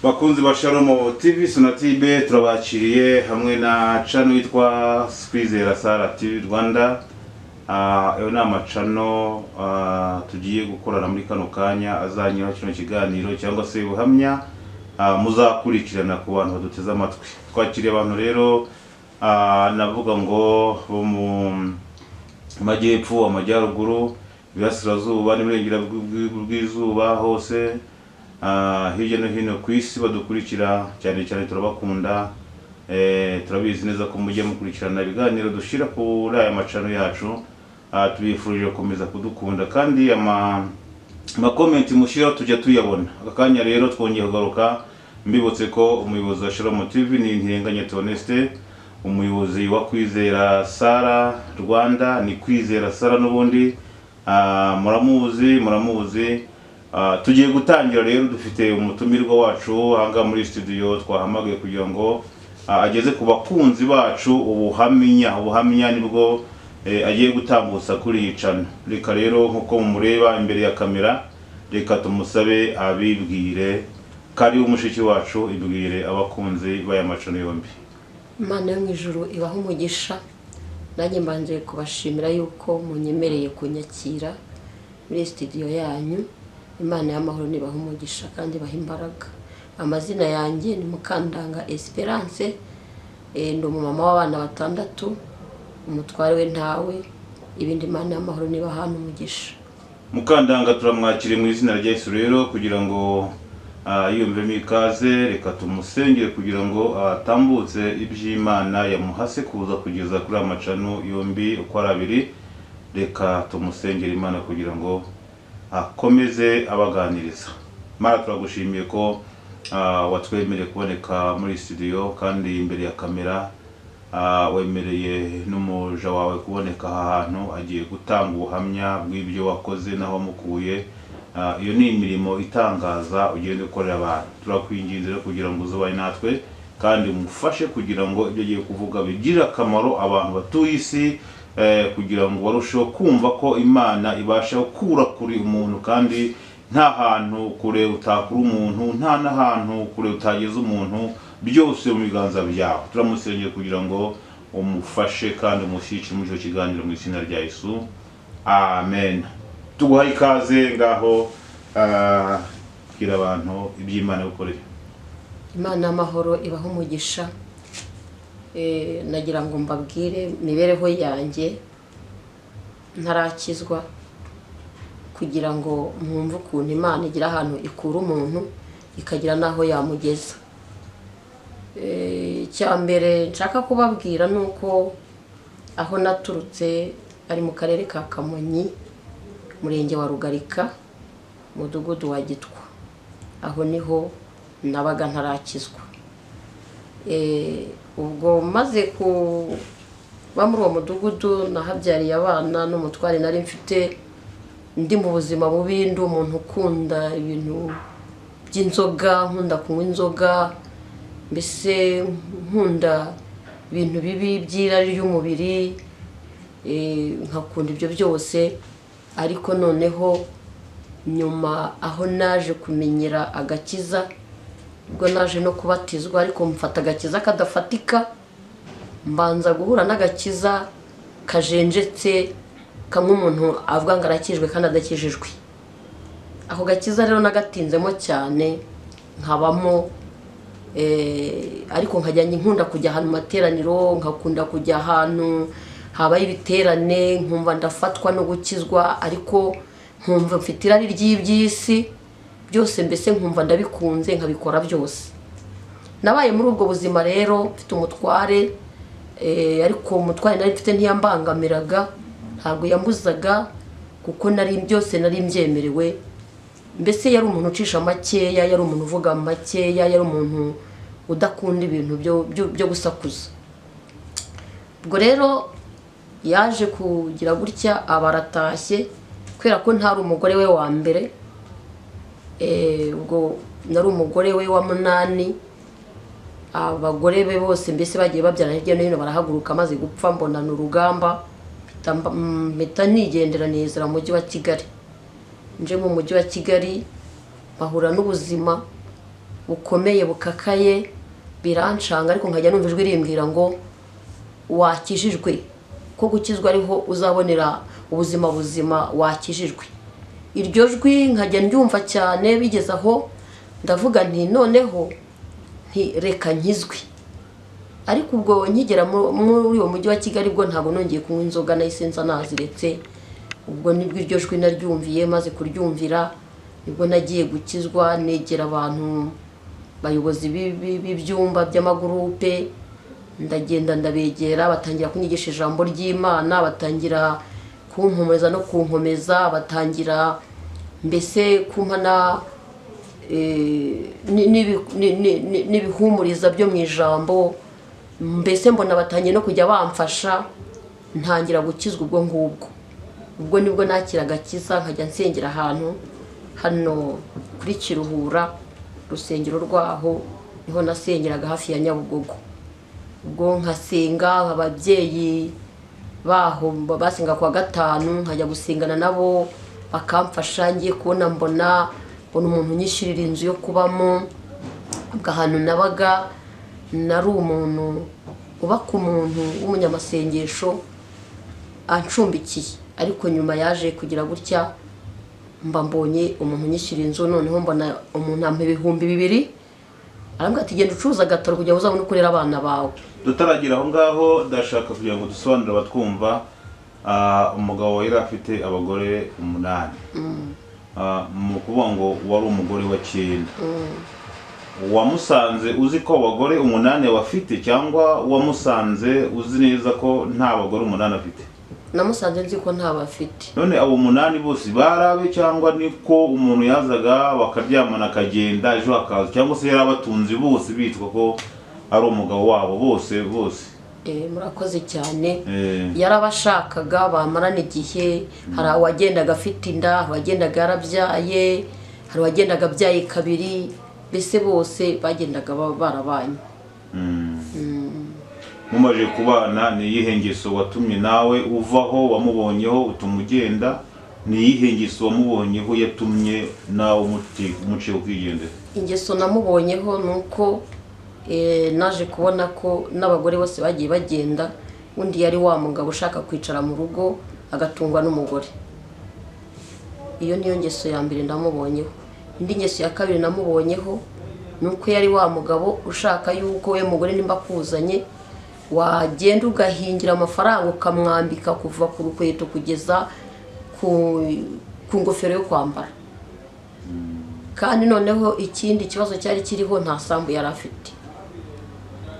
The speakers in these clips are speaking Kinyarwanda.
Bakunzi ba Shalom TV Sonatube, turabakiriye hamwe na channel yitwa Kwizera Sara TV Rwanda. Ayo ni ama channel tugiye gukorana muri kano kanya azanyura kino kiganiro cyangwa se ubuhamya muzakurikirana ku bantu baduteze amatwi. Twakiriye abantu rero, navuga ngo bo mu majyepfo, amajyaruguru, iburasirazuba n'iburengera bw'izuba hose, hirya no hino ku isi badukurikira cyane cyane turabakunda. Turabizi neza ko mujye mukurikirana ibiganiro dushyira kuri aya ma channel yacu. Tubifurije gukomeza kudukunda kandi ama comment mushyiraho tujya tuyabona. Aka kanya rero twongeye kugaruka, mbibutse ko umuyobozi wa Shalom TV ni Ntirenganya Theoneste, umuyobozi wa Kwizera Sara Rwanda ni Kwizera Sara n'ubundi. Muramuzi, muramuzi. Tugiye gutangira rero, dufite umutumirwa wacu ahangaha muri studio twahamagaye kugira ngo ageze ku bakunzi bacu ubuhamya. Ubuhamya nibwo agiye gutambutsa kuri iyi channel. Reka rero, nkuko mumureba imbere ya kamera, reka tumusabe abibwire. Kari umushiki wacu, ibwire abakunzi b'aya ma channel yombi. Imana yo mu ijuru ibaha umugisha. Nanjye mbanje kubashimira yuko munyemereye kunyakira muri studio yanyu. Imana y'amahoro nibaha umugisha kandi ibaha imbaraga. Amazina yanjye ni Mukandanga Esperance, ndi umumama w'abana batandatu, umutware we ntawe. Ibindi, Imana y'amahoro nibahana umugisha. Mukandanga turamwakiriye mu izina rya Yesu. Rero kugira ngo yiyumvemo ikaze, reka tumusengere kugira ngo atambutse iby'Imana yamuhase kuza kugeza kuri aya ma channel yombi uko ari abiri. Reka tumusengere Imana kugira ngo akomeze abaganiriza. Mara, turagushimiye ko watwemereye kuboneka muri studio kandi imbere ya kamera, wemereye n'umuja wawe kuboneka aha hantu agiye gutanga ubuhamya bw'ibyo wakoze n'aho wamukuye. Iyo ni imirimo itangaza ugenda ukorera abantu. Turakwinginze rero kugira ngo uzubane natwe kandi umufashe kugira ngo ibyo agiye kuvuga bigire akamaro abantu batuye isi, kugira ngo barusheho kumva ko Imana ibasha gukura kuri umuntu, kandi nta hantu kure utakura umuntu, nta n'ahantu kure utageza umuntu, byose mu biganza byawe. Turamusengeye kugira ngo umufashe kandi umushyigikire muri icyo kiganiro, mu izina rya Yesu, amen. Tuguhaye ikaze ngaho, bwira abantu iby'Imana gukorera. Imana y'amahoro ibaha umugisha. Nagira ngo mbabwire imibereho yanjye ntarakizwa, kugira ngo mwumve ukuntu Imana igira ahantu ikura umuntu ikagira n'aho yamugeza. Icya mbere nshaka kubabwira ni uko aho naturutse ari mu karere ka Kamonyi, umurenge wa Rugarika, umudugudu wa Gitwa. Aho niho nabaga ntarakizwa. Ubwo maze kuba muri uwo mudugudu, nahabyariye abana n'umutware nari mfite, ndi mu buzima bubi, ndi umuntu ukunda ibintu by'inzoga, nkunda kunywa inzoga, mbese nkunda ibintu bibi by'irari ry'umubiri, nkakunda ibyo byose. Ariko noneho nyuma aho naje kumenyera agakiza, ubwo naje no kubatizwa, ariko mfata agakiza kadafatika, mbanza guhura n'agakiza kajenjetse, kamwe umuntu avuga ngo arakijwe kandi adakijijwe. Ako gakiza rero nagatinzemo cyane, nkabamo, ariko nkajya nkunda kujya ahantu mu materaniro, nkakunda kujya ahantu habaye ibiterane, nkumva ndafatwa no gukizwa, ariko nkumva mfite irari ry'iby'isi byose, mbese nkumva ndabikunze, nkabikora byose. Nabaye muri ubwo buzima rero mfite umutware, ariko umutware nari mfite ntiyambangamiraga, ntabwo yambuzaga, kuko nari byose nari mbyemerewe. Mbese yari umuntu ucisha makeya, yari umuntu uvuga makeya, yari umuntu udakunda ibintu byo gusakuza. Ubwo rero yaje kugira gutya aba aratashye, kubera ko ntari umugore we wa mbere, ubwo nari umugore we wa munani. Abagore be bose mbese bagiye babyarana hirya no hino barahaguruka, amaze gupfa mbona ni urugamba, mpita nigendera nizera mu mujyi wa Kigali. Nje mu mujyi wa Kigali bahura n'ubuzima. bukomeye bukakaye, birancanga, ariko nkajya numva ijwi rimbwira ngo wakijijwe, ko gukizwa ariho uzabonera ubuzima buzima, wakijijwe. Iryo jwi nkajya ndyumva cyane, bigeze aho ndavuga nti noneho nti reka nkizwe. Ariko ubwo nkigera muri uwo mujyi wa Kigali, bwo ntabwo nongeye kunywa inzoga, nahise nza naziretse. Ubwo nibwo iryo jwi naryumviye, maze kuryumvira nibwo nagiye gukizwa, negera abantu bayobozi b'ibyumba by'amagurupe, ndagenda ndabegera, batangira kunyigisha ijambo ry'Imana, batangira kumpumuriza no kunkomeza, batangira mbese kumpa na n'ibihumuriza byo mu ijambo, mbese mbona batangiye no kujya bamfasha, ntangira gukizwa ubwo ngubwo. Ubwo nibwo nakira agakiza, nkajya nsengera ahantu hano kuri Kiruhura, urusengero rwaho niho nasengeraga hafi ya Nyabugogo. Ubwo nkasenga, ababyeyi baho basenga kuwa gatanu, nkajya gusengana nabo bakamfasha. Ngiye kubona mbona umuntu unyishyurira inzu yo kubamo. Ubwo ahantu nabaga nari umuntu uba ku muntu w'umunyamasengesho ancumbikiye, ariko nyuma yaje kugira gutya mba mbonye umuntu unyishyura inzu. Noneho mbona umuntu ampa 2000, arambwira ati genda ucuruza agataro kugira ngo uzabone uko urera abana bawe. Tutaragira aho ngaho, ndashaka kugira ngo dusobanurire abatwumva, umugabo yari afite abagore 8. Mu kuvuga ngo wari umugore wa 9, wamusanze uzi ko abagore 8 bafite, cyangwa wamusanze uzi neza ko nta bagore 8 afite? Namusanze nzi ko nta bafite. None abo 8 bose barabe, cyangwa niko umuntu yazaga bakaryamana akagenda ejo hakaza, cyangwa se yarabatunze bose bitwa ko ari umugabo wabo bose bose? Murakoze cyane. Yarabashakaga bamarana igihe, hari uwagendaga afite inda, hari uwagendaga yarabyaye, hari uwagendaga abyaye kabiri, mbese bose bagendaga barabanye. Mumaje kubana, ni iyihe ngeso watumye nawe uvaho wamubonyeho utuma ugenda? Ni iyihe ngeso wamubonyeho yatumye nawe umuciye ukigendera? Ingeso namubonyeho ni uko naje kubona ko n'abagore bose bagiye bagenda, undi yari wa mugabo ushaka kwicara mu rugo agatungwa n'umugore. Iyo niyo ngeso ya mbere ndamubonyeho. Indi ngeso ya kabiri namubonyeho ni uko yari wa mugabo ushaka yuko we mugore nimba akuzanye wagenda ugahingira amafaranga ukamwambika kuva ku rukweto kugeza ku ngofero yo kwambara. Kandi noneho ikindi kibazo cyari kiriho, nta sambu yari afite.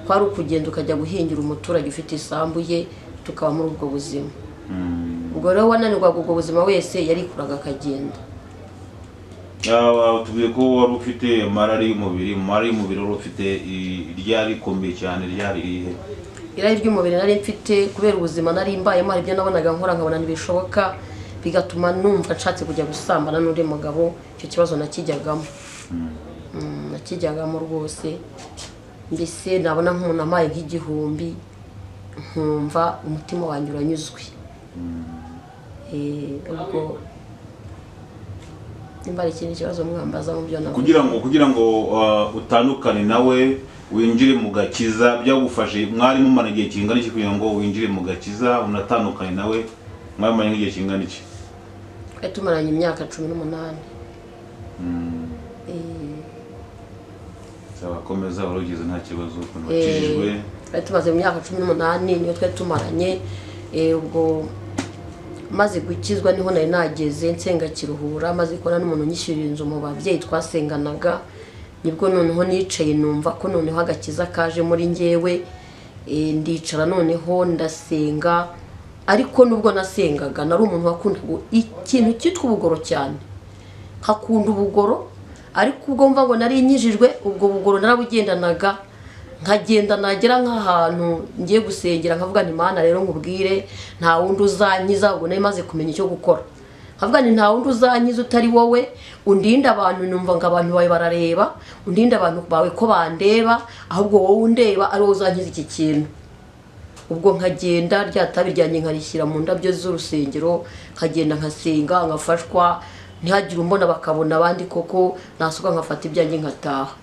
Kwari ukugenda ukajya guhingira umuturage ufite isambu ye, tukaba muri ubwo buzima. Ubwo rero wananirwaga ubwo buzima wese yarikuraga akagenda. Tubwiye ko wari ufite amarari y'umubiri, amarari y'umubiri wari ufite ryari rikomeye cyane, ryari irihe? Irari ry'umubiri nari mfite kubera ubuzima nari mbayemo, hari ibyo nabonaga nkora nkabona ntibishoboka, bigatuma numva nshatse kujya gusambana n'undi mugabo. Icyo kibazo nakijyagamo, nakijyagamo rwose. Mbese nabona nk'umuntu ampaye nk'igihumbi nkumva umutima wanjye uranyuzwe. Ubwo nimba ari ikindi kibazo mwambaza mu byo navuze. Kugira ngo utandukane nawe winjire mu gakiza, byagufashe mwari mumara igihe kingana iki kugira ngo winjire mu gakiza unatandukane nawe? Mwari mumaranye igihe kingana iki? Twari tumaranye imyaka 18. Sawa, komeza warugeze nta kibazo ukuntu wakijijwe. Twari tumaze mu myaka 18 niyo twari tumaranye. Ubwo maze gukizwa niho nari nageze nsenga Kiruhura, maze kubona n'umuntu unyishyurira inzu mu babyeyi twasenganaga, nibwo noneho nicaye numva ko noneho agakiza kaje muri njyewe. Ndicara noneho ndasenga, ariko nubwo nasengaga nari umuntu wakundaga ikintu cyitwa ubugoro cyane, nkakunda ubugoro. Ariko ubwo mva ngo nari nkijijwe, ubwo bugoro narabugendanaga, nkagenda nagera nk'ahantu ngiye gusengera nkavuga nti Mana rero nkubwire nta wundi uzankiza. Ubwo nari maze kumenya icyo gukora, nkavuga nti nta wundi uzankiza utari wowe, undinde abantu numva ngo abantu bawe barareba, undinde abantu bawe ko bandeba, ahubwo wowe undeba ari wowe uzankiza iki kintu. Ubwo nkagenda rya tabi ryanjye nkarishyira mu ndabyo z'urusengero, nkagenda nkasenga nkafashwa, ntihagire umbona bakabona abandi koko, nasohoka nkafata ibyanjye nkataha.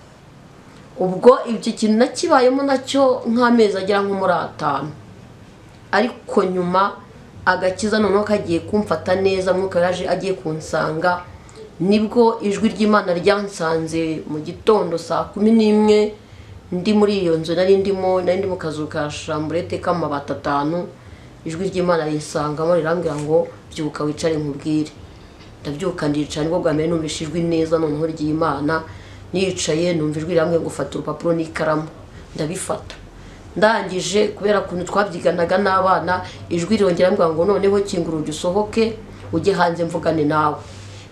Ubwo ibyo kintu nakibayemo nacyo nk'amezi agera nko muri 5, ariko nyuma agakiza noneho kagiye kumfata neza, Mwuka yaje agiye kunsanga, nibwo ijwi ry'Imana ryansanze mu gitondo saa 11 ndi muri iyo nzu nari ndimo, nari ndi mu kazu ka chambrette k'amabati 5. Ijwi ry'Imana rinsangamo rirambwira ngo byuka wicare nkubwire. Ndabyuka ndicara, nibwo bwa mbere numvise ijwi neza noneho ry'Imana. Nicaye numva ijwi rirambwira ngo fata urupapuro n'ikaramu, ndabifata. Ndangije kubera ukuntu twabyiganaga n'abana, ijwi rirongera rimbwira ngo noneho kingura urugi usohoke ujye hanze mvugane nawe.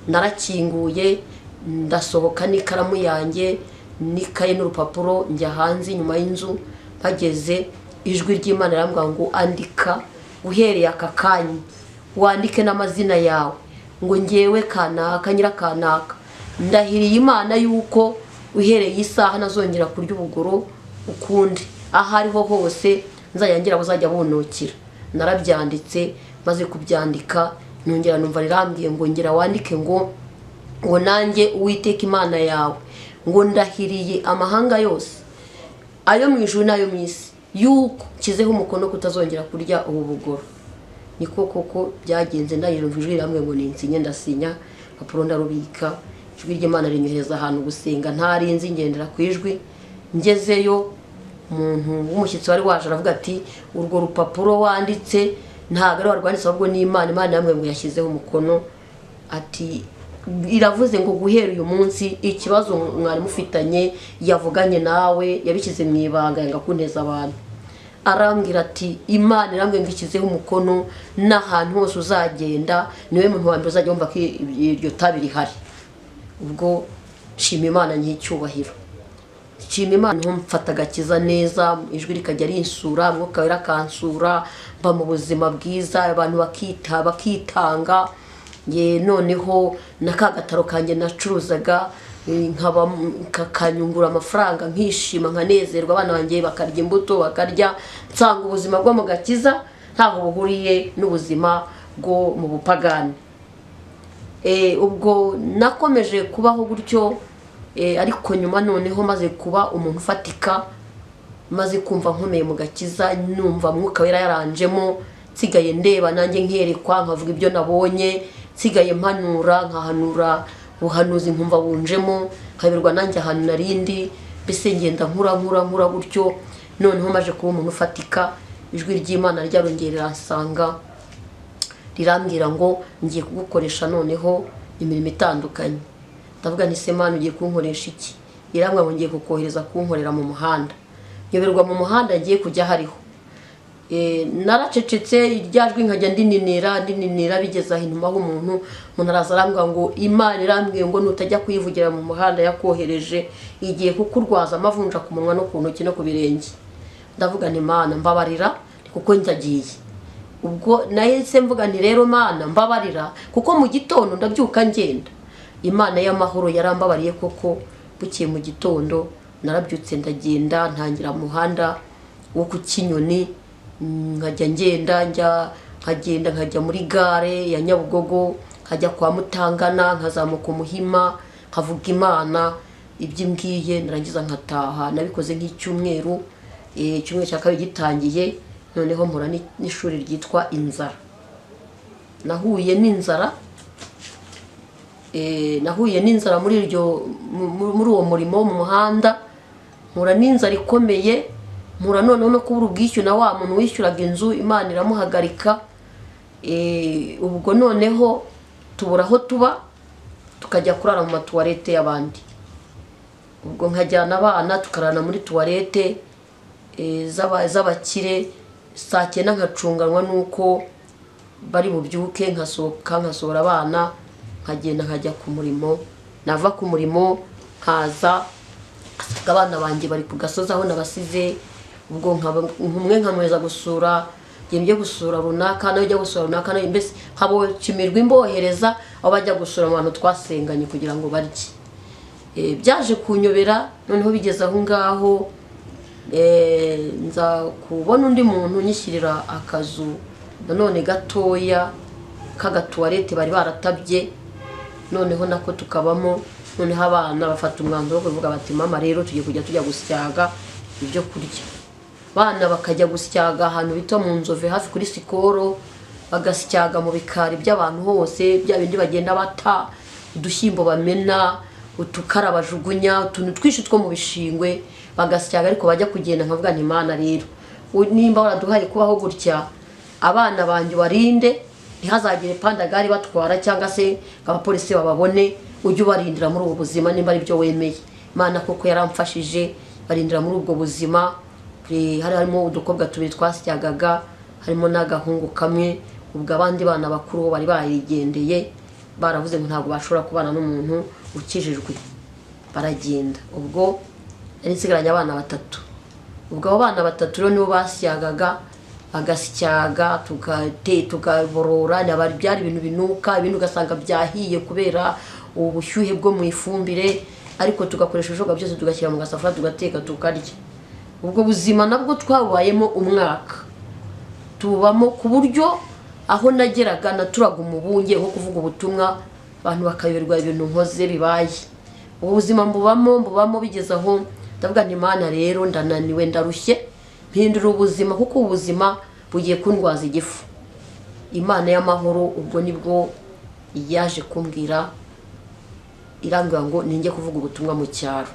Narakinguye ndasohoka n'ikaramu yanjye n'ikaye n'urupapuro, njya hanze inyuma y'inzu. Mpageze ijwi ry'Imana rirambwira ngo andika uhereye aka kanya, wandike n'amazina yawe, ngo ngewe kanaka nyirakanaka ndahiriye Imana yuko uhereye isaha nazongera kurya ubugoro ukundi, aho ariho hose nzajya ngira buzajya bunukira. Narabyanditse, maze kubyandika nongera numva rirambwiye ngo ngira wandike ngo nanjye Uwiteka Imana yawe ngo ndahiriye amahanga yose ayo mu ijuru n'ayo mu isi yuko nshyizeho umukono kutazongera kurya ubu bugoro. Niko koko byagenze, ndahirira ijwi rirambwiye ngo ninsinye, ndasinya, urupapuro ndarubika. Ijwi ry'Imana rinyohereza ahantu gusenga ntarinzi, ngendera ku ijwi. Ngezeyo umuntu w'umushyitsi wari waje aravuga ati urwo rupapuro wanditse ntabwo ari warwanditse ahubwo ni Imana, Imana yambwiye ngo yashyizeho umukono, ati iravuze ngo guhera uyu munsi ikibazo mwari mufitanye yavuganye nawe yabishyize mu ibanga yanga kunteza abantu. Arambwira ati Imana irambwiye ngo ishyizeho umukono n'ahantu hose uzagenda niwe muntu wa mbere uzajya wumva ko iryo tabi rihari. Ubwo nshima Imana nyicyubahiro, nshima Imana mfata agakiza neza, ijwi rikajya rinsura, Mwuka Wera akansura, mba mu buzima bwiza, abantu bakita bakitanga. Ye noneho na ka gataro kanjye nacuruzaga nkaba kakanyungura amafaranga, nkishima nkanezerwa, abana banjye bakarya imbuto bakarya, nsanga ubuzima bwo mu gakiza ntaho buhuriye n'ubuzima bwo mu bupagani. Ubwo nakomeje kubaho gutyo, ariko nyuma noneho maze kuba umuntu ufatika, maze kumva nkomeye mu gakiza, numva Mwuka Wera yaranjemo, nsigaye ndeba nanjye nkerekwa nkavuga ibyo nabonye, nsigaye mpanura nkahanura ubuhanuzi nkumva bunjemo, nkaberwa nanjye ahantu narindi, mbese ngenda nkura nkura nkura gutyo. Noneho maje kuba umuntu ufatika, ijwi ry'Imana ryarongera riransanga rirambwira ngo ngiye kugukoresha noneho imirimo itandukanye. Ndavuga nti se Mana ugiye kunkoresha iki? Irambwira ngo ngiye kukohereza kunkorera mu muhanda. Nyoberwa mu muhanda ngiye kujya hariho. Naracecetse irya jwi nkajya ndininira bigeze aho intumaho umuntu araza arambwira ngo Imana irambwiye ngo nutajya kuyivugira mu muhanda yakohereje igiye kukurwaza amavunja ku munwa no ku ntoki no ku birenge. Ndavuga nti Mana mbabarira kuko ndagiye. Ubwo nahise mvuga nti rero Mana mbabarira kuko mu gitondo ndabyuka ngenda. Imana y'amahoro yarambabariye koko, bukiye mu gitondo narabyutse ndagenda ntangira muhanda wo ku Kinyoni, nkajya ngenda njya nkagenda nkajya muri gare ya Nyabugogo, nkajya kwa Mutangana, nkazamuka Umuhima, nkavuga Imana ibyo imbwiye, narangiza nkataha. Nabikoze nk'icyumweru, icyumweru cya kabiri gitangiye noneho mpura n'ishuri ryitwa inzara. Nahuye n'inzara, nahuye n'inzara muri iryo muri uwo murimo mu muhanda, mpura n'inzara ikomeye, mpura noneho no kubura ubwishyu na wa muntu wishyuraga inzu, Imana iramuhagarika. Ubwo noneho tubura aho tuba, tukajya kurara mu matuwarete y'abandi. Ubwo nkajyana abana tukarana muri tuwarete z'abakire, saa 9 nkacunganwa nuko bari bubyuke, nkasohoka nkasohora abana, nkagenda nkajya ku murimo. Nava ku murimo nkaza ngasanga abana banjye bari ku gasozi aho nabasize. Ubwo umwe nkamweza gusura, ngiye gusura runaka, nawe ujya gusura runaka, nawe mbese nkabokimirwa imbohereza aho bajya gusura abantu twasenganye kugira ngo barye. Byaje kunyobera noneho bigeze aho ngaho, nza kubona undi muntu nyishyirira akazu nanone gatoya k'agatuwarete bari baratabye, noneho nako tukabamo. Noneho abana bafata umwanzuro wo kuvuga bati mama rero tugiye kujya tujya gusyaga ibyo kurya. Abana bakajya gusyaga ahantu bita mu Nzove hafi kuri Sikoro, bagasyaga mu bikari by'abantu hose, bya bindi bagenda bata udushyimbo bamena, utukara bajugunya, utuntu twinshi two mu bishingwe bagasyaga. Ariko bajya kugenda nkavuga nti Mana rero nimba waraduhaye kubaho gutya, abana banjye barinde ntihazagire pandagari batwara cyangwa se abapolisi bababone, ujye ubarindira muri ubu buzima nimba ari byo wemeye. Imana koko yaramfashije barindira muri ubwo buzima. Hari harimo udukobwa tubiri twasyagaga, harimo n'agahungu kamwe. Ubwo abandi bana bakuru bari bayigendeye, baravuze ngo ntabwo bashobora kubana n'umuntu ukijijwe, baragenda. Ubwo nari nsigaranye abana batatu. Ubwo abo bana batatu rero nibo basyagaga, bagasyaga tukaborora, byari ibintu binuka, ibintu ugasanga byahiye kubera ubushyuhe bwo mu ifumbire, ariko tugakoresha ibishoboka byose tugashyira mu gasafuriya tugateka tukarya. Ubwo buzima nabwo twabayemo umwaka, tubamo ku buryo aho nageraga naturaga umubunge nko kuvuga ubutumwa, abantu bakayoberwa ibintu nkoze bibaye. Ubu buzima mbubamo bigeze aho ndavuga nti Mana rero ndananiwe ndarushye, mpindura ubuzima kuko ubuzima bugiye kundwaza igifu. Imana y'amahoro ubwo nibwo yaje kumbwira, irambwira ngo ninjye kuvuga ubutumwa mu cyaro.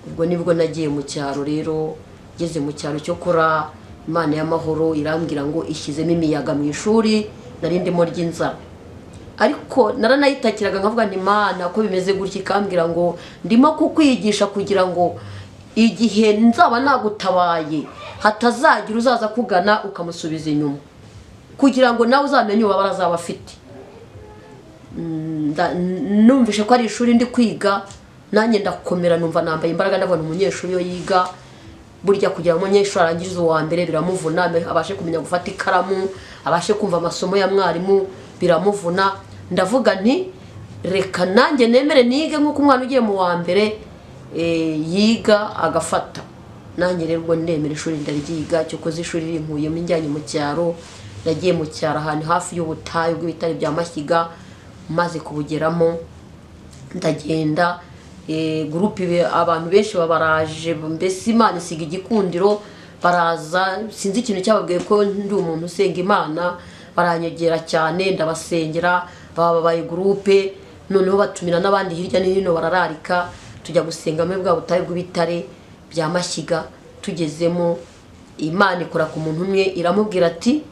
Ubwo nibwo nagiye mu cyaro rero, ngeze mu cyaro cyo kora, Imana y'amahoro irambwira ngo ishyizemo imiyaga mu ishuri nari ndimo ry'inzara. Ariko naranayitakiraga nkavuga nti Mana ko bimeze gutya, ikambwira ngo ndimo kukwigisha kugira ngo igihe nzaba nagutabaye hatazagira uzaza kugana ukamusubiza inyuma, kugira ngo nawe uzamenye ububabare azaba afite. Numvishe ko ari ishuri ndi kwiga, nanjye ndakomera, numva nambaye imbaraga, ndabona umunyeshuri iyo yiga burya kugira ngo umunyeshuri arangize uwa mbere biramuvuna, abashe kumenya gufata ikaramu, abashe kumva amasomo ya mwarimu biramuvuna. Ndavuga nti reka nanjye nemere nige nk'uko umwana ugiye mu wa mbere yiga agafata. Nanjye rero ubwo ndemera ishuri ndaryiga. Cyokoze ishuri rinkuyemo injyanye mu cyaro, nagiye mu cyaro ahantu hafi y'ubutayu bw'ibitare bya Mashyiga. Maze kubugeramo ndagenda, groupe abantu benshi babaraje, mbese Imana isiga igikundiro, baraza, sinzi ikintu cyababwiye ko ndi umuntu usenga Imana, baranyegera cyane, ndabasengera, bababaye groupe. Noneho batumira n'abandi hirya no hino barararika, tujya gusenga muri bwa butayu bw'ibitare bya Mashyiga. Tugezemo Imana ikora ku muntu umwe, iramubwira ati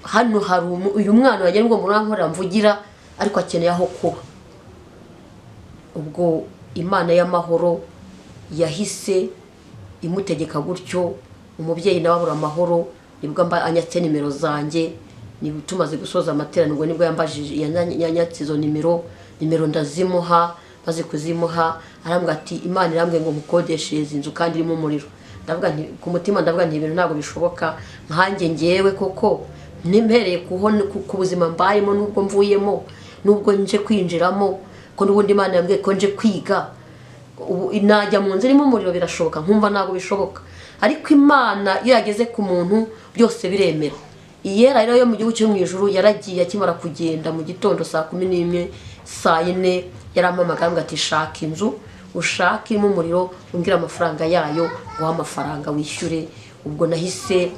hano hari uyu mwana wagira ngo murankorera mvugira, ariko akeneye aho kuba. Ubwo Imana y'amahoro yahise imutegeka gutyo, umubyeyi nawe abura amahoro, nibwo anyatse nimero zanjye. Tumaze gusoza amateraniro nibwo yambajije, yanyatse izo nimero ndazimuha. Maze kuzimuha arambwira ati Imana irambwiye ngo mukodeshereze inzu kandi irimo umuriro. Ndavuga nti ku mutima, ndavuga nti ibintu ntabwo bishoboka nkanjye ngewe koko nimpereye ku buzima mbayemo, nubwo mvuyemo, nubwo nje kwinjiramo, ko n'ubundi Imana yambwiye ko nje kwiga, ubu najya mu nzu irimo umuriro birashoboka? Nkumva ntabwo bishoboka. Ariko Imana iyo yageze ku muntu byose biremera. Iyera rero yo mu gihugu cyo mu ijuru yaragiye, akimara kugenda mu gitondo saa 11 saa 4 yarampamagara ati shaka inzu ushake irimo umuriro, umbwire amafaranga yayo, nguhe amafaranga wishyure. Ubwo nahise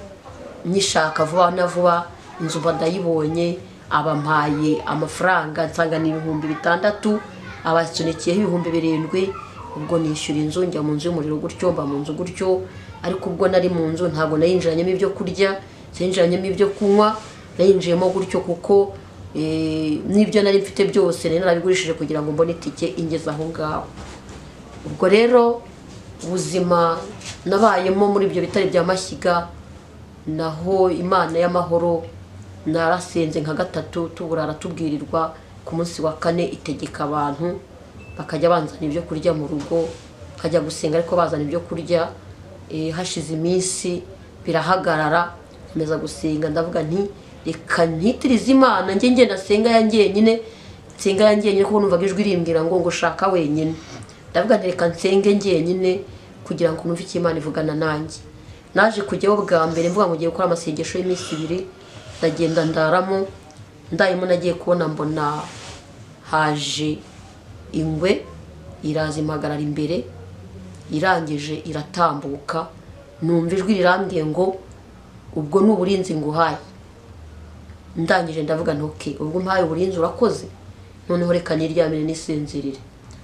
nyishaka vuba na vuba, inzu mba ndayibonye, abampaye amafaranga nsanga ni 6000, abasunikiyeho 7000. Ubwo nishyura inzu, njya mu nzu y'umuriro gutyo, mba mu nzu gutyo. Ariko ubwo nari mu nzu ntabwo nayinjiranyemo ibyo kurya, sinjiranyemo ibyo kunywa, nayinjiyemo gutyo kuko n'ibyo nari mfite byose nari narabigurishije kugira ngo mbone itike ingeze aho ngaho. Ubwo rero ubuzima nabayemo muri ibyo bitare bya Mashyiga, naho Imana y'amahoro narasenze nka gatatu tuburara tubwirirwa, ku munsi wa kane itegeka abantu bakajya banzana ibyo kurya mu rugo, nkajya gusenga ariko bazana ibyo kurya. Hashize iminsi birahagarara, nkomeza gusenga, ndavuga nti reka ntitirize Imana njye ngenda nsenga ya njyenyine, nsenga ya njyenyine, kuko numvaga ijwi rimbwira ngo ngushaka wenyine. Ndavuga nti reka nsenge njyenyine kugira ngo numve icyo Imana ivugana nanjye. Naje kujyaho bwa mbere mvuga ngo ngiye gukora amasengesho y'iminsi ibiri, ndagenda ndaramo, ndayimo nagiye kubona mbona haje Ingwe iraza impagarara imbere, irangije iratambuka, numva ijwi rirambwiye ngo ubwo ni uburinzi nguhaye. Ndangije ndavuga nti okay, ubwo umpaye uburinzi urakoze, noneho reka niryamire nisinzirire.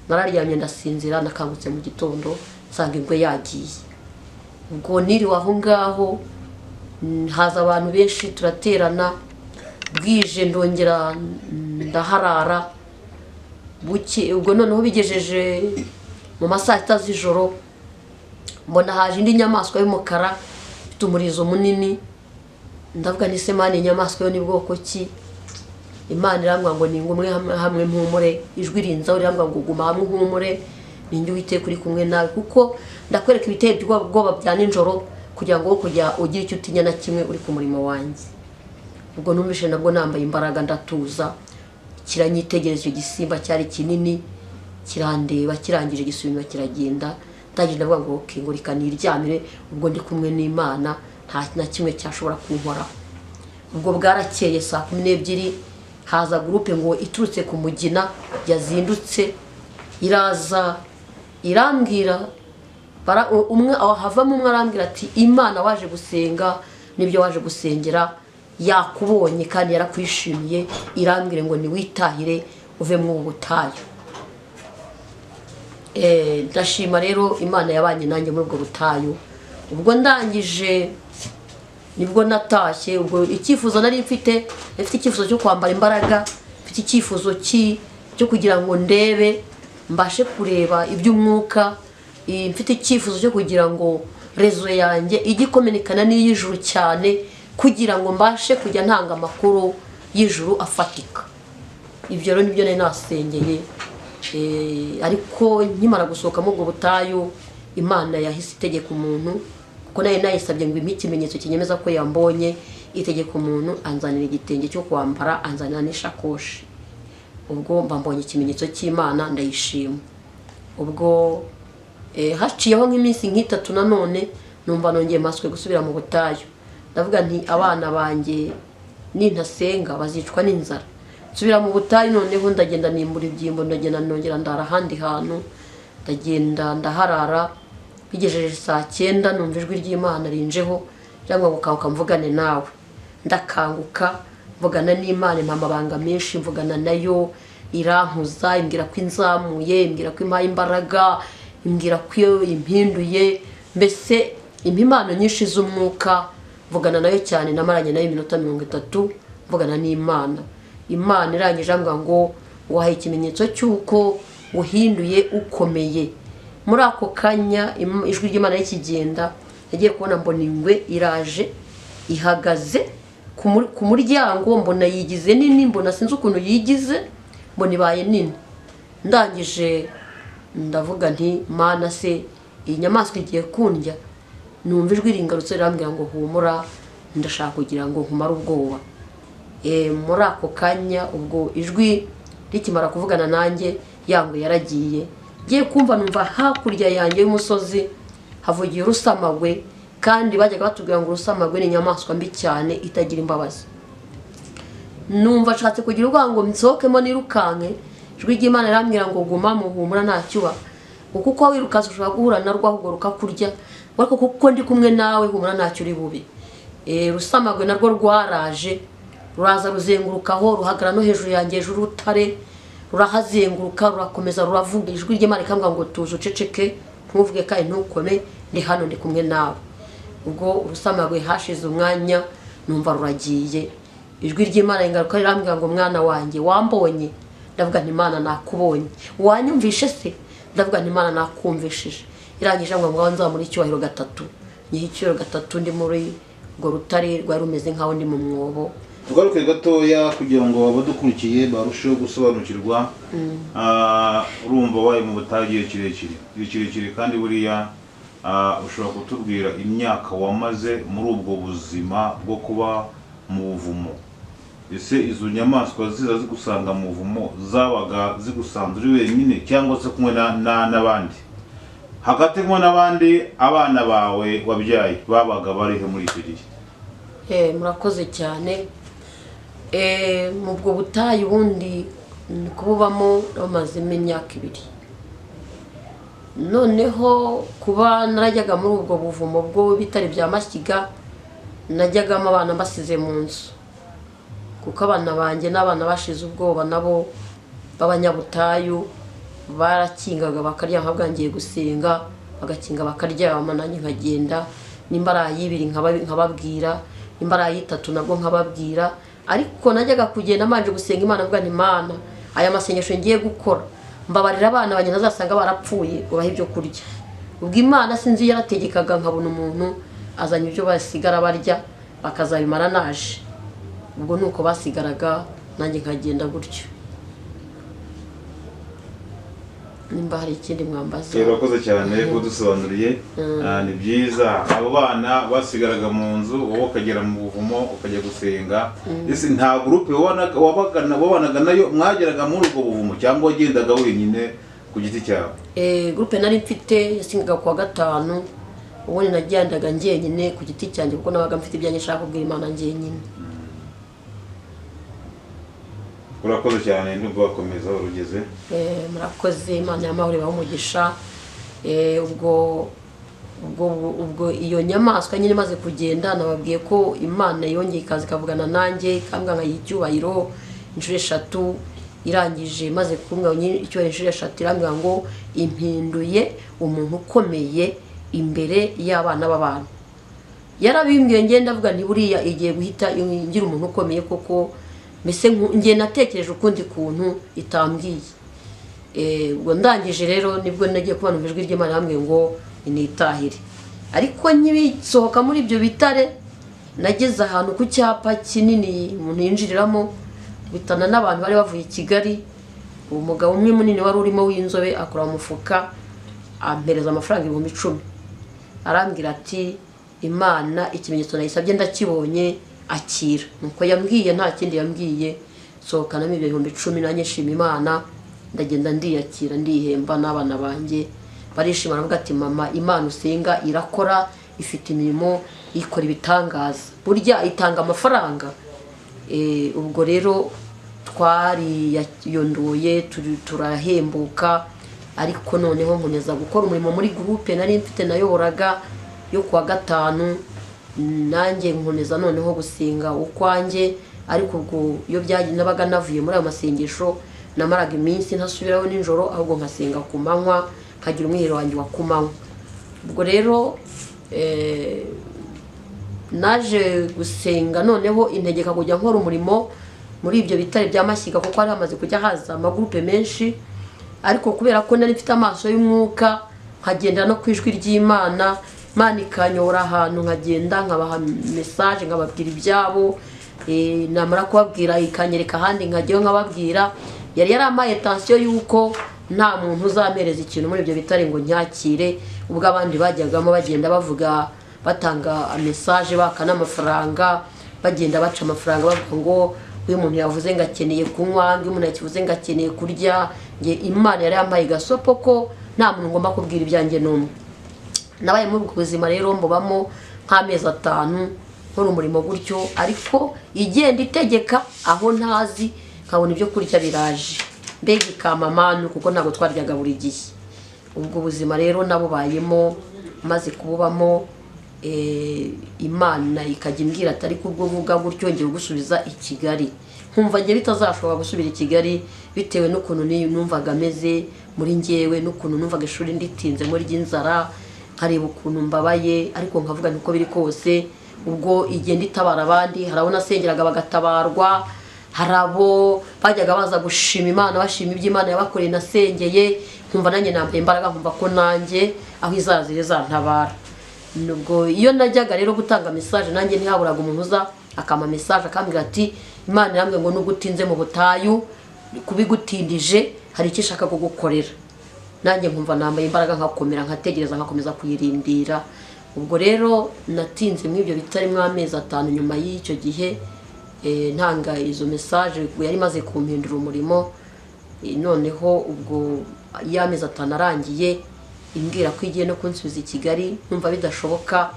Nararyamye ndasinzira, nakangutse mu gitondo nsanga ingwe yagiye. Ubwo niriwe aho ngaho, haza abantu benshi turaterana, bwije ndongera ndaharara buke. Ubwo noneho bigejeje mu ma saa 6 z'ijoro, mbona haje indi nyamaswa y'umukara ifite umurizo munini. Ndavuga nti se Mana, inyamaswa yo ni bwoko ki? Imana irambwira ngo ningumwe hamwe mpumure. Ijwi rinzaho rirambwira ngo guma hamwe uhumure, ninjye Uwiteka uri kumwe nawe, kuko ndakwereka ibiteye ubwoba bya nijoro, kugira ngo kujya ugira icyo utinya na kimwe uri ku murimo wanjye. Ubwo numvise nabwo nambaye imbaraga, ndatuza, kiranyitegereza. Icyo gisimba cyari kinini, kirandeba, kirangije gisubira inyuma kiragenda. Ndangije ndavuga ngo okay, ngo reka niryamire, ubwo ndi kumwe n'Imana nta na kimwe cyashobora kunkoraho. Ubwo bwarakeye saa 12, haza groupe ngo iturutse ku Mugina yazindutse, iraza irambwira, umwe aho havamo umwe arambwira ati Imana waje gusenga nibyo waje gusengera yakubonye kandi yarakwishimiye, irambwire ngo niwitahire uve mu butayu. Ndashima rero Imana yabanye nanjye muri ubwo butayu. Ubwo ndangije nibwo natashye. Ubwo icyifuzo nari mfite, mfite icyifuzo cyo kwambara imbaraga, mfite icyifuzo cyo kugira ngo ndebe, mbashe kureba iby'umwuka, mfite icyifuzo cyo kugira ngo réseau yanjye ijye ikominikana n'iy'ijuru cyane, kugira ngo mbashe kujya ntanga amakuru y'ijuru afatika. Ibyo rero nibyo nari nasengeye. Ariko nkimara gusohoka muri ubwo butayu, Imana yahise itegeka umuntu, kuko nari nayisabye ngo impe ikimenyetso kinyemeza ko yambonye. Itegeka umuntu anzanira igitenge cyo kwambara, anzanira n'ishakoshi. Ubwo mba mbonye ikimenyetso cy'Imana, ndayishima. Ubwo haciyeho nk'iminsi nk'itatu, nanone numva nongeye mpaswe gusubira mu butayu. Ndavuga nti abana banjye nintasenga bazicwa n'inzara. Nsubira mu butayu, noneho ndagenda nimbura ibyimbo, ndagenda nongera ndara ahandi hantu, ndagenda ndaharara. Bigejeje saa 9, numva ijwi ry'Imana rinjeho cyangwa ngo kanguka mvugane nawe. Ndakanguka, mvugana n'Imana, impa amabanga menshi. Mvugana nayo, irankuza, imbwira ko inzamuye, imbwira ko impaye imbaraga, imbwira ko iyo impinduye, mbese impa impano nyinshi z'umwuka. Mvugana nayo cyane, namaranye nayo iminota 30 mvugana n'Imana. Imana irangije ambwira ngo wahaye ikimenyetso cy'uko uhinduye ukomeye. Muri ako kanya ijwi ry'Imana rikigenda, nagiye kubona mbona ingwe iraje ihagaze ku muryango, mbona yigize nini, mbona sinzi ukuntu yigize, mbona ibaye nini. Ndangije ndavuga nti Mana se, iyi nyamaswa igiye kundya? Numva ijwi ringarutse rirambwira ngo humura, ndashaka kugira ngo nkumare ubwoba. Muri ako kanya ubwo ijwi rikimara kuvugana nanjye, yangu yaragiye. Ngiye kumva numva hakurya yanjye y'umusozi havugiye urusamagwe, kandi bajyaga batubwira ngo urusamagwe ni inyamaswa mbi cyane itagira imbabazi. Numva ashatse kugira ubwoba ngo nsohokemo nirukanke. Ijwi ry'Imana rirambwira ngo guma muhumura, ntacyo uba, kuko uko wirukanse ushobora guhura narwo ahubwo rukakurya, ariko kuko ndi kumwe nawe, humura, ntacyo uri bube. Rusamagwe narwo rwaraje, ruraza ruzengurukaho, ruhagarara no hejuru yanjye, hejuru y'urutare rurahazenguruka, rurakomeza ruravuga. Ijwi ry'Imana rikambwira ngo tuze uceceke, ntuvuge kandi ntukome, ndi hano, ndi kumwe nawe. Ubwo urusamagwe hashize umwanya numva ruragiye. Ijwi ry'Imana ringaruka rirambwira ngo mwana wanjye, wambonye? Ndavuga nti Imana, nakubonye. Wanyumvishe se? Ndavuga nti Imana, nakumvishije. Irangije ngo ngaho nzamura icyubahiro gatatu. Nyiha icyubahiro gatatu ndi muri urwo rutare rwari rumeze nkaho ndi mu mwobo. Tugaruke gatoya kugira ngo abadukurikiye barusheho gusobanukirwa. Urumva wabaye mu butayu igihe kirekire, igihe kirekire, kandi buriya ushobora kutubwira imyaka wamaze muri ubwo buzima bwo kuba mu buvumo? Ese izo nyamaswa ziza zigusanga mu buvumo, zabaga zigusanze uri wenyine cyangwa se kumwe n'abandi? Hagati kumwe n'abandi, abana bawe wabyaye babaga barihe muri icyo gihe? Murakoze cyane. Mu bwo butayu ubundi Kububamo bamazemo imyaka 2. Noneho kuba narajyaga muri ubwo buvumo bwo bitari bya Mashyiga, najyagamo abana mbasize mu nzu, kuko abana banjye n'abana bashize ubwoba nabo b'abanyabutayu barakingaga bakaryama, bwangiye gusenga bagakinga bakaryama, nanjye nkagenda nimba ari ay'ibiri nkababwira, nimba ari ay'itatu nabwo nkababwira. Ariko najyaga kugenda manje gusenga Imana, mvuga nti Imana, aya masengesho ngiye gukora mbabarira abana banjye ntazasanga barapfuye, ubahe ibyo kurya. Ubwo Imana sinzi yarategekaga, nkabona umuntu azanye ibyo basigara barya bakazabimara naje. Ubwo nuko basigaraga nanjye nkagenda gutyo. Nimba hari ikindi mwambaza. Urakoze cyane kudusobanuriye. Ni byiza. Abo bana basigaraga mu nzu, wowe ukagera mu buvumo ukajya gusenga. Ese nta groupe wabanaga nayo mwageraga muri ubwo buvumo, cyangwa wagendaga wenyine ku giti cyawe? Groupe nari mfite yasingaga kuwa gatanu, ubundi nagendaga njyenyine ku giti cyanjye, kuko nabaga mfite ibyanjye nshaka kubwira Imana njyenyine. Urakoze cyane, ndumva wakomeza urugeze. Murakoze, Imana y'amahoro ibahe umugisha. Ubwo ubwo iyo nyamaswa nyine imaze kugenda, nababwiye ko Imana yongeye ikaza ikavugana nanjye, ikambwira nkayiha icyubahiro inshuro 3. Irangije maze kumbwira icyubahiro inshuro 3, irambwira ngo impinduye umuntu ukomeye imbere y'abana b'abantu. Yarabimbwiye, ngenda ndavuga nti buriya igiye guhita ngira umuntu ukomeye koko. Mbese ngiye natekereje ukundi kuntu itambwiye. Ubwo ndangije rero nibwo nagiye kubana ijwi ry'Imana yambwiye ngo nitahire. Ariko nkibisohoka muri ibyo bitare, nageze ahantu ku cyapa kinini umuntu yinjiriramo, bitana n'abantu bari bavuye i Kigali. Umugabo umwe munini wari urimo w'inzobe akora mu mufuka, ampereza amafaranga 10,000. Arambwira ati Imana ikimenyetso nayisabye ndakibonye, akira. Nuko yambwiye, nta kindi yambwiye. Sohokanamo ibyo 10,000, nanjye nshima Imana, ndagenda ndiyakira, ndihemba n'abana banjye barishima, baravuga ati mama, Imana usenga irakora, ifite imirimo, ikora ibitangaza, burya itanga amafaranga. Ubwo rero twariyondoye, turahembuka. Ariko noneho nkomeza gukora umurimo muri groupe nari mfite nayoboraga yo kuwa gatanu, nanjye nkomeza noneho gusenga ukwanjye. Ariko ubwo iyo nabaga navuye muri ayo masengesho, namaraga iminsi ntasubirayo nijoro, ahubwo nkasenga ku manywa, nkagira umwiherero wanjye wa ku manywa. Ubwo rero naje gusenga noneho integeka kujya nkora umurimo muri ibyo bitare bya Mashyiga, kuko hari hamaze kujya haza amagroupe menshi. Ariko kubera ko nari mfite amaso y'umwuka, nkagenda no ku ijwi ry'Imana, Imana ikanyobora ahantu, nkagenda nkabaha message, nkababwira ibyabo. Namara kubabwira ikanyereka ahandi, nkajyayo nkababwira. Yari yarampaye tension yuko nta muntu uzampereza ikintu muri ibyo bitare ngo nyakire. Ubwo abandi bajyagamo bagenda bavuga, batanga message, baka n'amafaranga, bagenda baca amafaranga bavuga ngo uyu muntu yavuze ngo akeneye kunywa, uyu muntu yavuze ngo akeneye kurya. Nge Imana yari yampaye gasopo ko nta muntu ngomba kubwira ibyanjye n'umwe. Nabaye muri ubwo buzima rero mbubamo nk'amezi 5 nkora umurimo gutyo, ariko igenda itegeka aho ntazi, nkabona ibyo kurya biraje, mbega ikamamanu, kuko ntabwo twaryaga buri gihe. Ubwo buzima rero nabubayemo, maze kububamo, Imana ikajya imbwira ati ariko ubwo uvuga gutyo ngiye gusubiza i Kigali. Nkumva ngiye bitazashoboka gusubira i Kigali bitewe n'ukuntu numvaga ameze muri njyewe, n'ukuntu numvaga ishuri nditinze muri ry'inzara, nkareba ukuntu mbabaye, ariko nkavuga niko biri kose. Ubwo igenda itabara abandi, hari abo nasengeraga bagatabarwa, hari abo bajyaga baza gushima Imana, bashima ibyo Imana yabakoreye nasengeye, nkumva nanjye nambaye imbaraga, nkumva ko nanjye aho izaza izantabara. Nubwo iyo najyaga rero gutanga message, nanjye ntihaburaga umuntu uza akampa message akambwira ati Imana irambwiye ngo nubwo utinze mu butayu, kubigutindije hari icyo ishaka kugukorera. Nanjye nkumva nambaye imbaraga, nkakomera, nkategereza, nkakomeza kuyirindira. Ubwo rero natinze muri ibyo bitarimo amezi 5 nyuma y'icyo gihe, ntanga izo message yari imaze kumpindura umurimo. Noneho ubwo y'amezi 5 arangiye, imbwira ko igiye no kunsubiza i Kigali, numva bidashoboka.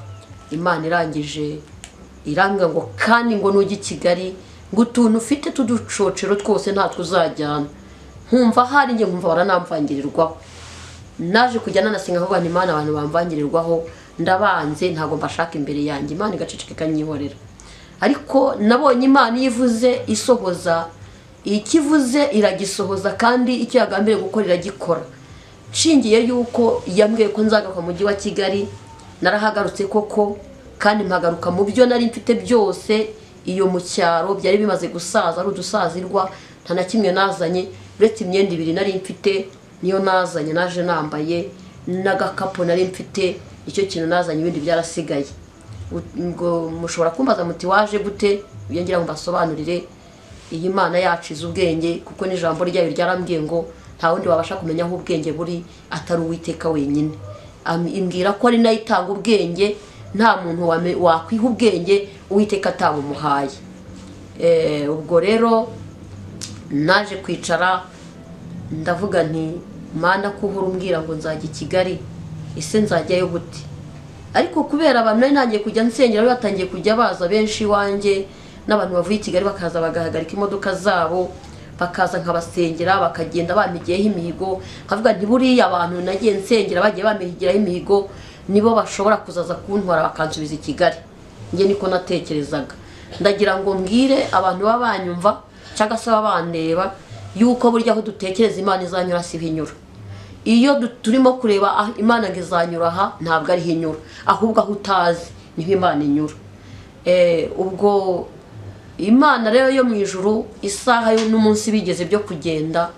Imana irangije irambwira ngo kandi ngo nujya i Kigali Ngo utuntu ufite tuducocero twose ntatwo uzajyana. Nkumva hari njye, nkumva baranamvangirirwaho. Naje kujya nanasenga nkavuga nti Imana, abantu bamvangirirwaho ndabanze, ntabwo mbashaka imbere yanjye. Imana igaceceka ikanyihorera. Ariko nabonye Imana iyo ivuze isohoza, ikivuze iragisohoza, kandi icyo yagambiriye gukora iragikora. Nshingiye yuko yambwiye ko nzagaruka mu mujyi wa Kigali, narahagarutse koko, kandi mpagaruka mu byo nari mfite byose. Iyo mu cyaro byari bimaze gusaza, ari udusazirwa, nta na kimwe nazanye uretse imyenda ibiri nari mfite, niyo nazanye, naje nambaye n'agakapu nari mfite, nicyo kintu nazanye, ibindi byarasigaye. Ubwo mushobora kumbaza muti waje gute? Ibyo ngira ngo mbasobanurire, iyi Mana yacu izi ubwenge, kuko n'ijambo ryayo ryarambwiye ngo nta wundi wabasha kumenya aho ubwenge buri atari Uwiteka wenyine. Imbwira ko ari nayo itanga ubwenge, nta muntu wakwiha ubwenge Uwiteka atabumuhaye. Ubwo rero naje kwicara ndavuga nti Mana, ko uhora umbwira ngo nzajya i Kigali, ese nzajyayo gute? Ariko kubera abantu nari ntangiye kujya nsengera bari batangiye kujya baza benshi iwanjye, n'abantu bavuye i Kigali bakaza bagahagarika imodoka zabo, bakaza nkabasengera, bakagenda bampigiyeho imihigo. Nkavuga nti buriya abantu nagiye nsengera bagiye bampigiraho imihigo nibo bashobora kuzaza kuntwara bakansubiza i Kigali. Njye niko natekerezaga. Ndagira ngo mbwire abantu baba banyumva cyangwa se baba bandeba yuko burya aho dutekereza Imana izanyura siho inyura. Iyo turimo kureba aho Imana ngo izanyura aha, ntabwo ariho inyura, ahubwo aho utazi niho Imana inyura. Ubwo Imana rero yo mu ijuru, isaha n'umunsi bigeze byo kugenda,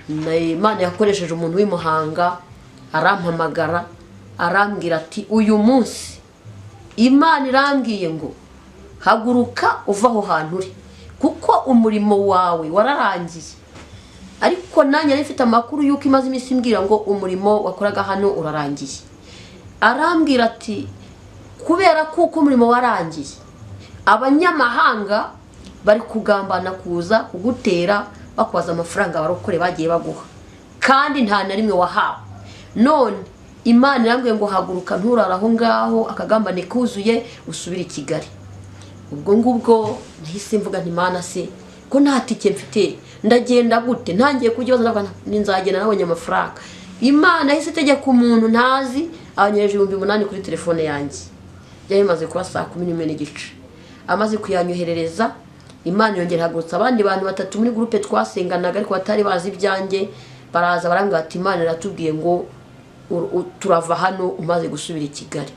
Imana yakoresheje umuntu w'i Muhanga arampamagara, arambwira ati uyu munsi Imana irambwiye ngo haguruka uve aho hantu uri, kuko umurimo wawe wararangiye. Ariko nanjye nari mfite amakuru yuko imaze iminsi imbwira ngo umurimo wakoraga hano urarangiye. Arambwira ati kubera kuko umurimo warangiye, abanyamahanga bari kugambana kuza kugutera bakubaza amafaranga abarokore bagiye baguha, kandi nta na rimwe wahawe. None Imana irambwiye ngo haguruka nturare aho ngaho, akagambane kuzuye, usubire i Kigali. Ubwo ngubwo nahise mvuga nti Mana se ko nta tike mfite, ndagenda gute? Ntangiye kugibaza ndavuga nti nzagenda nabonye amafaranga. Imana yahise itegeka umuntu ntazi, abanyereje 8000 kuri telefone yanjye. Byari bimaze kuba saa 11:30. Amaze kuyanyoherereza, Imana yongera ihagurutsa abandi bantu batatu muri groupe twasenganaga ariko batari bazi ibyanjye, baraza barambwira ati Imana iratubwiye ngo turava hano umaze gusubira i Kigali.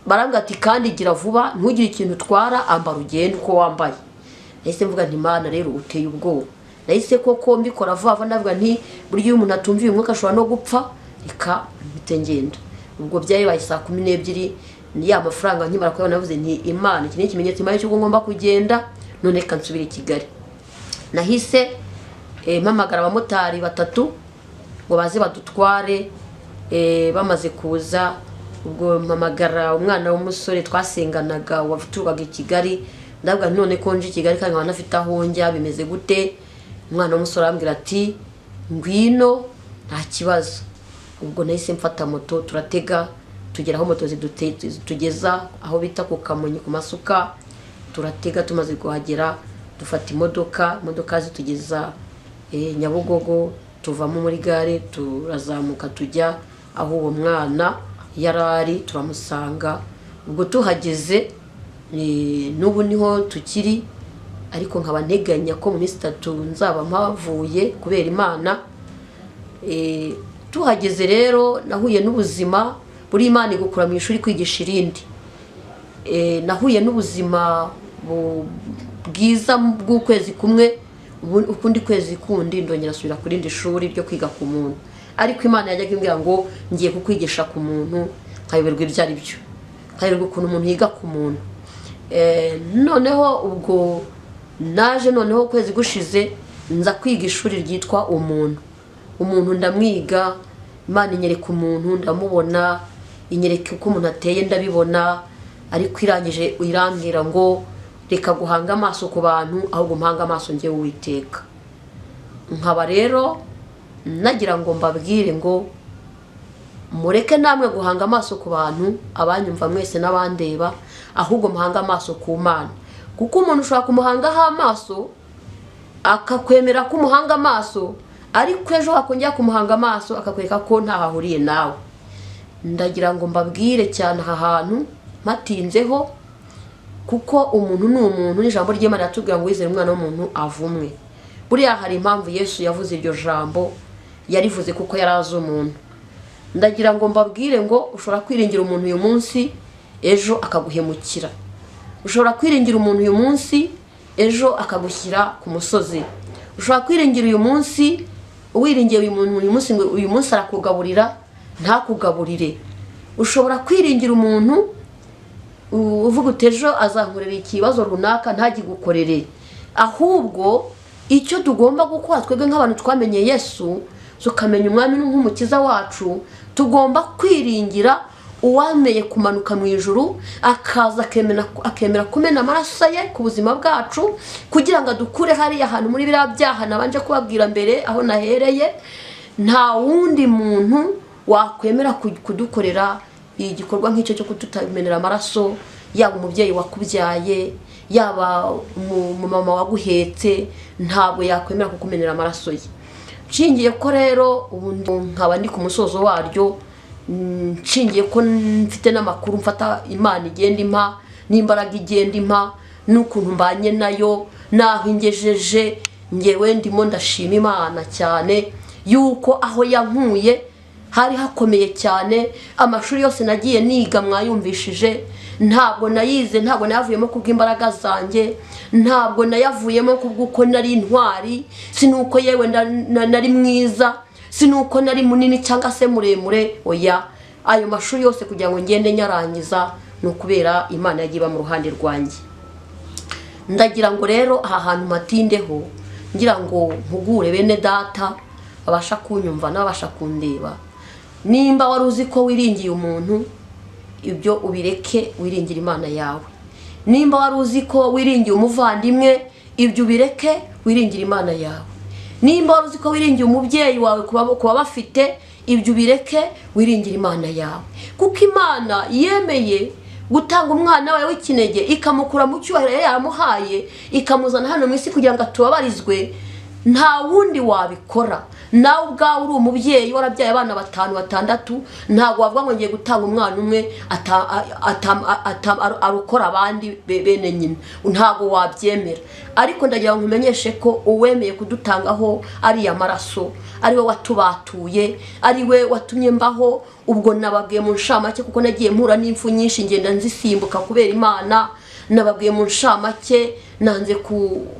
Barambwira ati kandi gira vuba, ntugire ikintu utwara, ambara ugende uko wambaye. Nahise mvuga nti Imana rero uteye ubwoba. Nahise koko mbikora vuba vuba, ndavuga nti burya iyo umuntu atumviye umwuka ashobora no gupfa, reka mpite ngenda. Ubwo byabaye saa 12, ni ya mafaranga nkimara kuyabona navuze nti Imana iki ni ikimenyetso Imana cy'uko ngomba kugenda, none reka nsubire i Kigali. Nahise mpamagara abamotari batatu ngo baze badutware. Bamaze kuza, ubwo mpamagara umwana w'umusore twasenganaga waturukaga i Kigali, ndavuga nti none ko nje i Kigali kandi nkaba ntafite aho njya, bimeze gute? Umwana w'umusore arambwira ati ngwino nta kibazo. Ubwo nahise mfata moto turatega, tugera aho moto zitugeza aho bita ku Kamonyi ku masuka, turatega. Tumaze kuhagera dufata imodoka, imodoka zitugeza Nyabugogo, tuvamo muri gare turazamuka tujya aho uwo mwana yari ari, turamusanga. Ubwo tuhageze, n'ubu niho tukiri, ariko nkaba nteganya ko mu minsi 3 nzaba mpavuye kubera Imana. Tuhageze rero nahuye n'ubuzima buri Imana igukura mu ishuri kwigisha irindi. Nahuye n'ubuzima bwiza bw'ukwezi kumwe, ukundi kwezi kundi ndongera asubira ku rindi shuri ryo kwiga ku muntu. Ariko Imana yajyaga imbwira ngo ngiye kukwigisha ku muntu, nkayoberwa ibyo ari byo, nkayoberwa ukuntu umuntu yiga ku muntu. Noneho ubwo naje noneho ukwezi gushize nza kwiga ishuri ryitwa umuntu. Umuntu ndamwiga, Imana inyereka umuntu ndamubona, inyereka uko umuntu ateye ndabibona, ariko irangije irambwira ngo reka guhanga amaso ku bantu, ahubwo mpanga amaso njyewe Uwiteka. Nkaba rero nagira ngo mbabwire ngo mureke namwe guhanga amaso ku bantu, abanyumva mwese n'abandeba, ahubwo muhanga amaso ku Mana. Kuko umuntu ushobora kumuhangaho amaso akakwemera ko umuhanga amaso, ariko ejo wakongera kumuhanga amaso akakwereka ko ntaho ahuriye nawe. Ndagira ngo mbabwire cyane aha hantu mpatinzeho, kuko umuntu ni umuntu, n'ijambo ry'Imana riratubwira ngo wizere umwana w'umuntu avumwe. Buriya hari impamvu Yesu yavuze iryo jambo, yarivuze kuko yari azi umuntu. Ndagira ngo mbabwire ngo ushobora kwiringira umuntu uyu munsi, ejo akaguhemukira. Ushobora kwiringira umuntu uyu munsi, ejo akagushyira ku musozi. Ushobora kwiringira uyu munsi, uwiringiye uyu muntu uyu munsi ngo uyu munsi arakugaburira, ntakugaburire. Ushobora kwiringira umuntu uvuga uti ejo azankorera ikibazo runaka, ntagigukorere. Ahubwo icyo tugomba gukora twebwe nk'abantu twamenye Yesu, tukamenya umwami nk'umukiza wacu, tugomba kwiringira uwameye kumanuka mu ijuru, akaza akemera kumena amaraso ye ku buzima bwacu, kugira ngo adukure hariya hantu muri biriya byaha nabanje kubabwira mbere aho nahereye. Nta wundi muntu wakwemera kudukorera igikorwa nk'icyo cyo kututamenera amaraso, yaba umubyeyi wakubyaye, yaba umumama waguhetse, ntabwo yakwemera kukumenera amaraso ye. Nshingiye ko rero ubu nkaba ndi ku musozo waryo, nshingiye ko mfite n'amakuru mfata Imana igenda impa, n'imbaraga igenda impa, n'ukuntu mbanye nayo, n'aho ingejeje, ngewe ndimo ndashima Imana cyane yuko aho yankuye hari hakomeye cyane. Amashuri yose nagiye niga mwayumvishije, ntabwo nayize, ntabwo nayavuyemo kubw'imbaraga zanjye, ntabwo nayavuyemo kubw'uko nari intwari, si nuko yewe nari mwiza, si nuko nari munini cyangwa se muremure, oya. Ayo mashuri yose kugira ngo ngende nyarangiza ni ukubera Imana yagiye iba mu ruhande rwanjye. Ndagira ngo rero aha hantu matindeho, ngira ngo mpugure bene data babasha kunyumva n'ababasha kundeba. Nimba wari uzi ko wiringiye umuntu, ibyo ubireke, wiringire Imana yawe. Nimba wari uzi ko wiringiye umuvandimwe, ibyo ubireke, wiringire Imana yawe. Nimba wari uzi ko wiringiye umubyeyi wawe kuba bafite, ibyo ubireke, wiringire Imana yawe. Kuko Imana yemeye gutanga umwana wawe w'ikinege, ikamukura mu cyubahiro yari yaramuhaye, ikamuzana hano mu isi kugira ngo atubabarizwe. Nta wundi wabikora. Nawe ubwawe uri umubyeyi warabyaye abana 5 6, ntabwo wavuga ngo ngiye gutanga umwana umwe arokora abandi bene nyina, ntabwo wabyemera. Ariko ndagira ngo nkumenyeshe ko uwemeye kudutangaho ariya maraso, ari we watubatuye, ari we watumye mbaho. Ubwo nababwiye mu nshamake, kuko nagiye mpura n'imfu nyinshi ngenda nzisimbuka kubera Imana. Nababwiye mu nshamake, nanze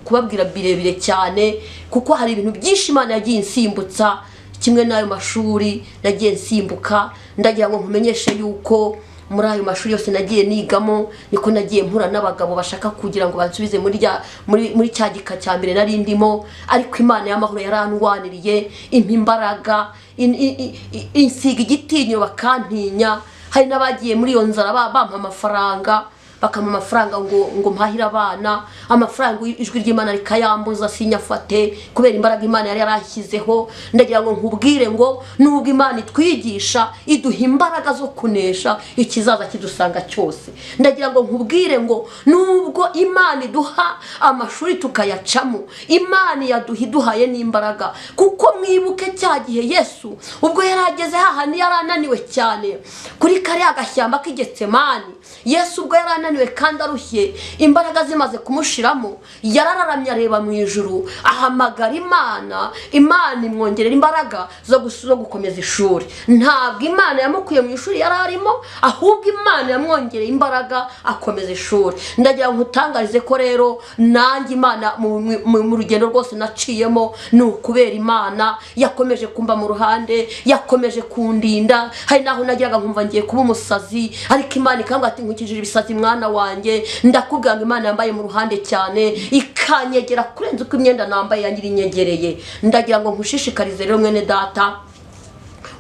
kubabwira birebire cyane, kuko hari ibintu byinshi Imana yagiye insimbutsa, kimwe n'ayo mashuri nagiye nsimbuka. Ndagira ngo nkumenyeshe yuko muri ayo mashuri yose nagiye nigamo, niko nagiye mpura n'abagabo bashaka kugira ngo bansubize muri cya gika cya mbere nari ndimo, ariko Imana y'amahoro yarandwaniriye, impa imbaraga, insiga igitinyiro bakantinya. Hari n'abagiye muri iyo nzara bampa amafaranga, bakampa amafaranga ngo mpahire abana, amafaranga ijwi ry'Imana rikayambuza sinyafate kubera imbaraga Imana yari yarashyizeho. Ndagira ngo nkubwire ngo nubwo Imana itwigisha, iduha imbaraga zo kunesha ikizaza kidusanga cyose. Ndagira ngo nkubwire ngo nubwo Imana iduha amashuri tukayacamo, Imana yaduha iduhaye n'imbaraga. Kuko mwibuke cya gihe Yesu ubwo yari ageze hahandi yari ananiwe cyane kuri kariya gashyamba k'Igetsemani, Yesu ubwo yari ananiwe kandi arushye, imbaraga zimaze kumushiramo, yarararamye areba mu ijuru, ahamagara Imana, Imana imwongerera imbaraga zo gukomeza ishuri. Ntabwo Imana yamukuye mu ishuri yari arimo, ahubwo Imana yamwongereye imbaraga akomeza ishuri. Ndagira ngo nkutangarize ko rero nanjye Imana mu rugendo rwose naciyemo ni ukubera Imana yakomeje kumba mu ruhande, yakomeje kundinda. Hari naho nagiraga nkumva ngiye kuba umusazi, ariko Imana ikambwira ati nkukijije ibisazi mwana wanjye. Ndakubwira ngo Imana yambaye mu ruhande cyane, ikanyegera kurenza uko imyenda nambaye yangira inyegereye. Ndagira ngo nkushishikarize rero mwene data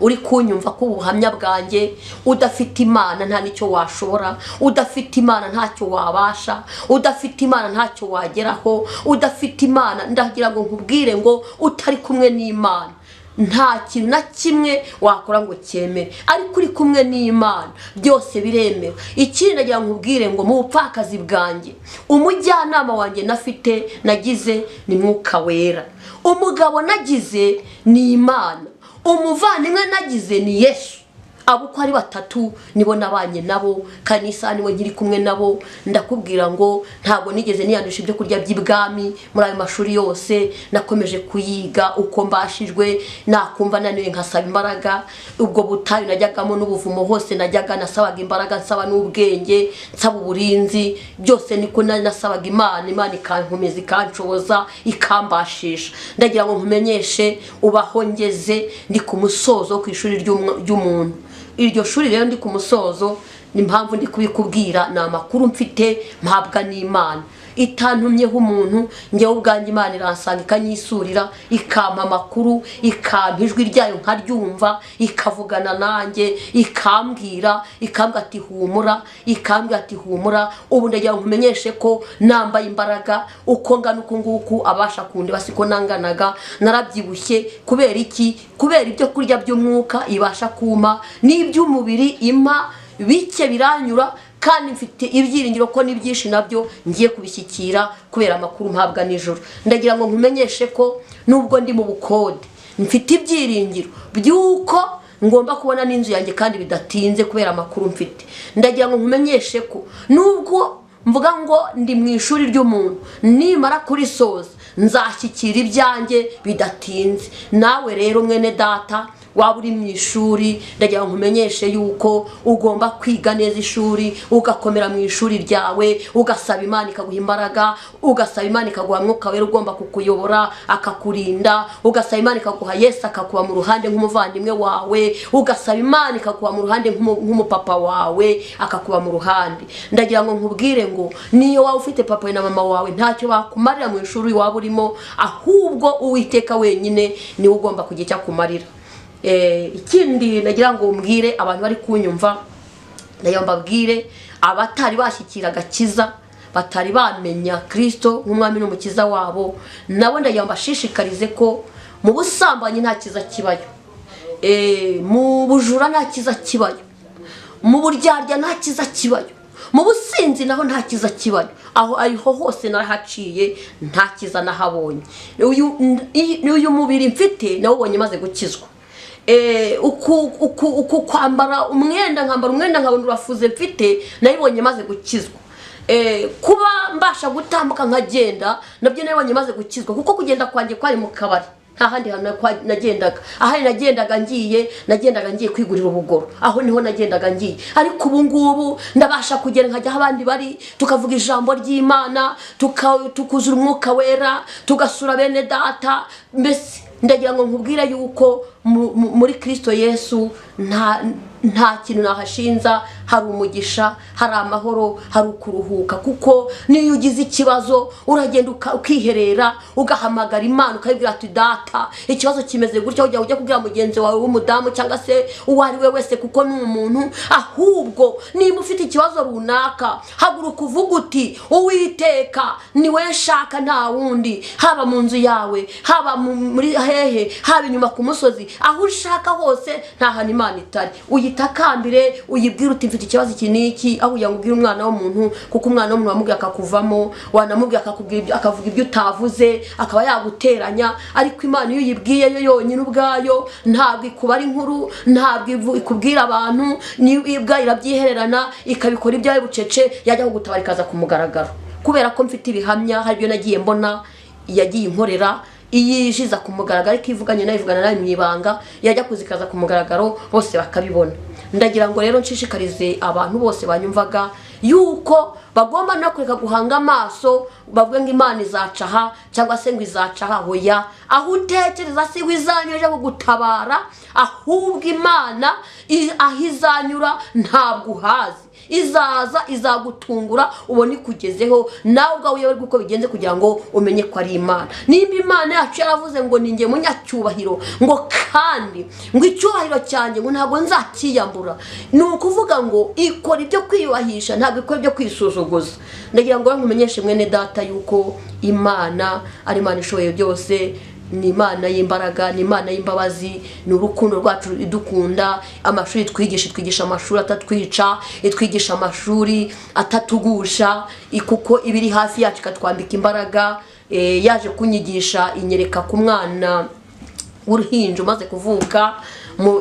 uri kunyumva ko ubuhamya bwanjye, udafite Imana nta nicyo washobora, udafite Imana ntacyo wabasha, udafite Imana ntacyo wageraho, udafite Imana, ndagira ngo nkubwire ngo utari kumwe n'Imana Nta kintu na kimwe wakora ngo cyemere, ariko uri kumwe n'Imana byose biremewe. Ikindi nagira ngo nkubwire ngo mu bupfakazi bwanjye, umujyanama wanjye nafite nagize ni Mwuka Wera, umugabo nagize ni Imana, umuvandimwe nagize ni Yesu. Abo uko ari batatu nibo nabanye nabo, kandi isaha nibo nkiri kumwe nabo. Ndakubwira ngo ntabwo nigeze niyandisha ibyo kurya by'ibwami. Muri ayo mashuri yose nakomeje kuyiga uko mbashijwe, nakumva naniwe nkasaba imbaraga. Ubwo butayu najyagamo n'ubuvumo hose najyaga nasabaga imbaraga, nsaba n'ubwenge, nsaba uburinzi, byose niko nasabaga Imana. Imana ikankomeza, ikanshoboza, ikambashisha. Ndagira ngo nkumenyeshe ubaho ngeze ndi ku musozo ku ishuri ry'umuntu. Iryo shuri rero ndi ku musozo, ni impamvu ndi kubikubwira, ni amakuru mfite mpabwa n'Imana itantumyeho umuntu. Njyewe ubwanjye Imana iransanga, ikanyisurira, ikampa amakuru, ikampa ijwi ryayo nkaryumva, ikavugana nanjye, ikambwira ati humura, ikambwira ati humura. Ubu ndagira ngo nkumenyeshe ko nambaye imbaraga. Uko ngana uku nguku abasha kundeba siko nanganaga, narabyibushye. Kubera iki? Kubera ibyo kurya by'umwuka ibasha kuma, n'iby'umubiri impa bike biranyura, kandi mfite ibyiringiro ko n'ibyinshi nabyo ngiye kubishyikira kubera amakuru mpabwa nijoro. Ndagira ngo nkumenyeshe ko nubwo ndi mu bukode, mfite ibyiringiro by'uko ngomba kubona n'inzu yanjye kandi bidatinze kubera amakuru mfite. Ndagira ngo nkumenyeshe ko nubwo mvuga ngo ndi mu ishuri ry'umuntu, nimara kurisoza nzashyikira ibyanjye bidatinze. Nawe rero mwene data waba uri mu ishuri, ndagira ngo nkumenyeshe yuko ugomba kwiga neza ishuri, ugakomera mu ishuri ryawe, ugasaba Imana ikaguha imbaraga, ugasaba Imana ikaguha Mwuka Wera ugomba kukuyobora akakurinda, ugasaba Imana ikaguha Yesu akakuba mu ruhande nk'umuvandimwe wawe, ugasaba Imana ikakuba mu ruhande nk'umupapa wawe akakuba mu ruhande. Ndagira ngo nkubwire ngo niyo waba ufite papa na mama wawe, ntacyo bakumarira mu ishuri waba urimo, ahubwo Uwiteka wenyine niwe ugomba kugira icyo akumarira. Ikindi nagira ngo mbwire abantu bari kunyumva, ndagira ngo mbabwire abatari bashyikira agakiza, batari bamenya Kirisito nk'umwami n'umukiza wabo, nabo ndagira ngo mbashishikarize ko mu busambanyi nta kiza kibayo, mu bujura nta kiza kibayo, mu buryarya nta kiza kibayo, mu businzi naho nta kiza kibayo. Aho ariho hose narahaciye, nta kiza nahabonye. Uyu mubiri mfite nawubonye maze gukizwa. Uku kwambara umwenda, nkambara umwenda nkabona urafuze mfite, nayibonye maze gukizwa. Kuba mbasha gutambuka nkagenda nabyo nabibonye maze gukizwa, kuko kugenda kwanjye kwari mu kabari, nta handi hantu nagendaga. Ahari nagendaga ngiye, nagendaga ngiye kwigurira ubugoro, aho niho nagendaga ngiye. Ariko ubu ngubu ndabasha kugenda nkajya aho abandi bari, tukavuga ijambo ry'Imana, tukuzura Umwuka Wera, tugasura bene data. Mbese ndagira ngo nkubwire yuko muri Kirisito Yesu nta kintu nahashinza. Hari umugisha, hari amahoro, hari ukuruhuka, kuko niyo ugize ikibazo uragenda ukiherera, ugahamagara Imana, ukayibwira ati data, ikibazo kimeze gutya. Ujya kubwira mugenzi wawe w'umudamu cyangwa se uwo ari we wese, kuko ni umuntu. Ahubwo niba ufite ikibazo runaka, haguruka uvuga uti Uwiteka ni we nshaka, nta wundi. Haba mu nzu yawe, haba muri hehe, haba inyuma ku musozi, aho ushaka hose, nta hantu Imana itari. Uyitakambire, uyibwire uti mfite ikibazo iki n'iki, aho kugira ngo ubwire umwana w'umuntu, kuko umwana w'umuntu wamubwiye akakuvamo, wanamubwiye akakubwira akavuga ibyo utavuze, akaba yaguteranya. Ariko Imana iyo uyibwiye yo yonyine ubwayo, ntabwo ikubara inkuru, ntabwo ikubwira abantu, niyo ubwayo irabyihererana, ikabikora ibyawe bucece, yajya kugutabara ikaza ku mugaragaro. Kubera ko mfite ibihamya, hari ibyo nagiye mbona yagiye inkorera. Iyo ijiza ku mugaragaro, ariko ivuganye nawe, ivugana nawe mu ibanga, yajya kuzikaza ku mugaragaro bose bakabibona. Ndagira ngo rero nshishikarize abantu bose banyumvaga yuko bagomba no kureka guhanga amaso bavuge ngo Imana izaca aha cyangwa se ngo izaca aha. Hoya, aho utekereza si ho izanyura ije kugutabara, ahubwo Imana aho izanyura ntabwo uhazi. Izaza izagutungura, ubone ikugezeho, nawe ubwawe uyoberwe uko bigenze, kugira ngo umenye ko ari Imana. Nimba Imana yacu yaravuze ngo ni njye munyacyubahiro, ngo kandi ngo icyubahiro cyanjye ngo ntabwo nzakiyambura, ni ukuvuga ngo ikora ibyo kwiyubahisha, ntabwo ikora ibyo kwisuzuguza. Ndagira ngo nkumenyeshe mwene data yuko Imana ari Imana ishoboye byose. Ni Imana y'imbaraga, ni Imana y'imbabazi, ni urukundo rwacu idukunda. Amashuri twigisha, twigisha amashuri atatwica, itwigisha amashuri atatugusha, kuko iba iri hafi yacu ikatwambika imbaraga. Yaje kunyigisha inyereka ku mwana w'uruhinja umaze kuvuka,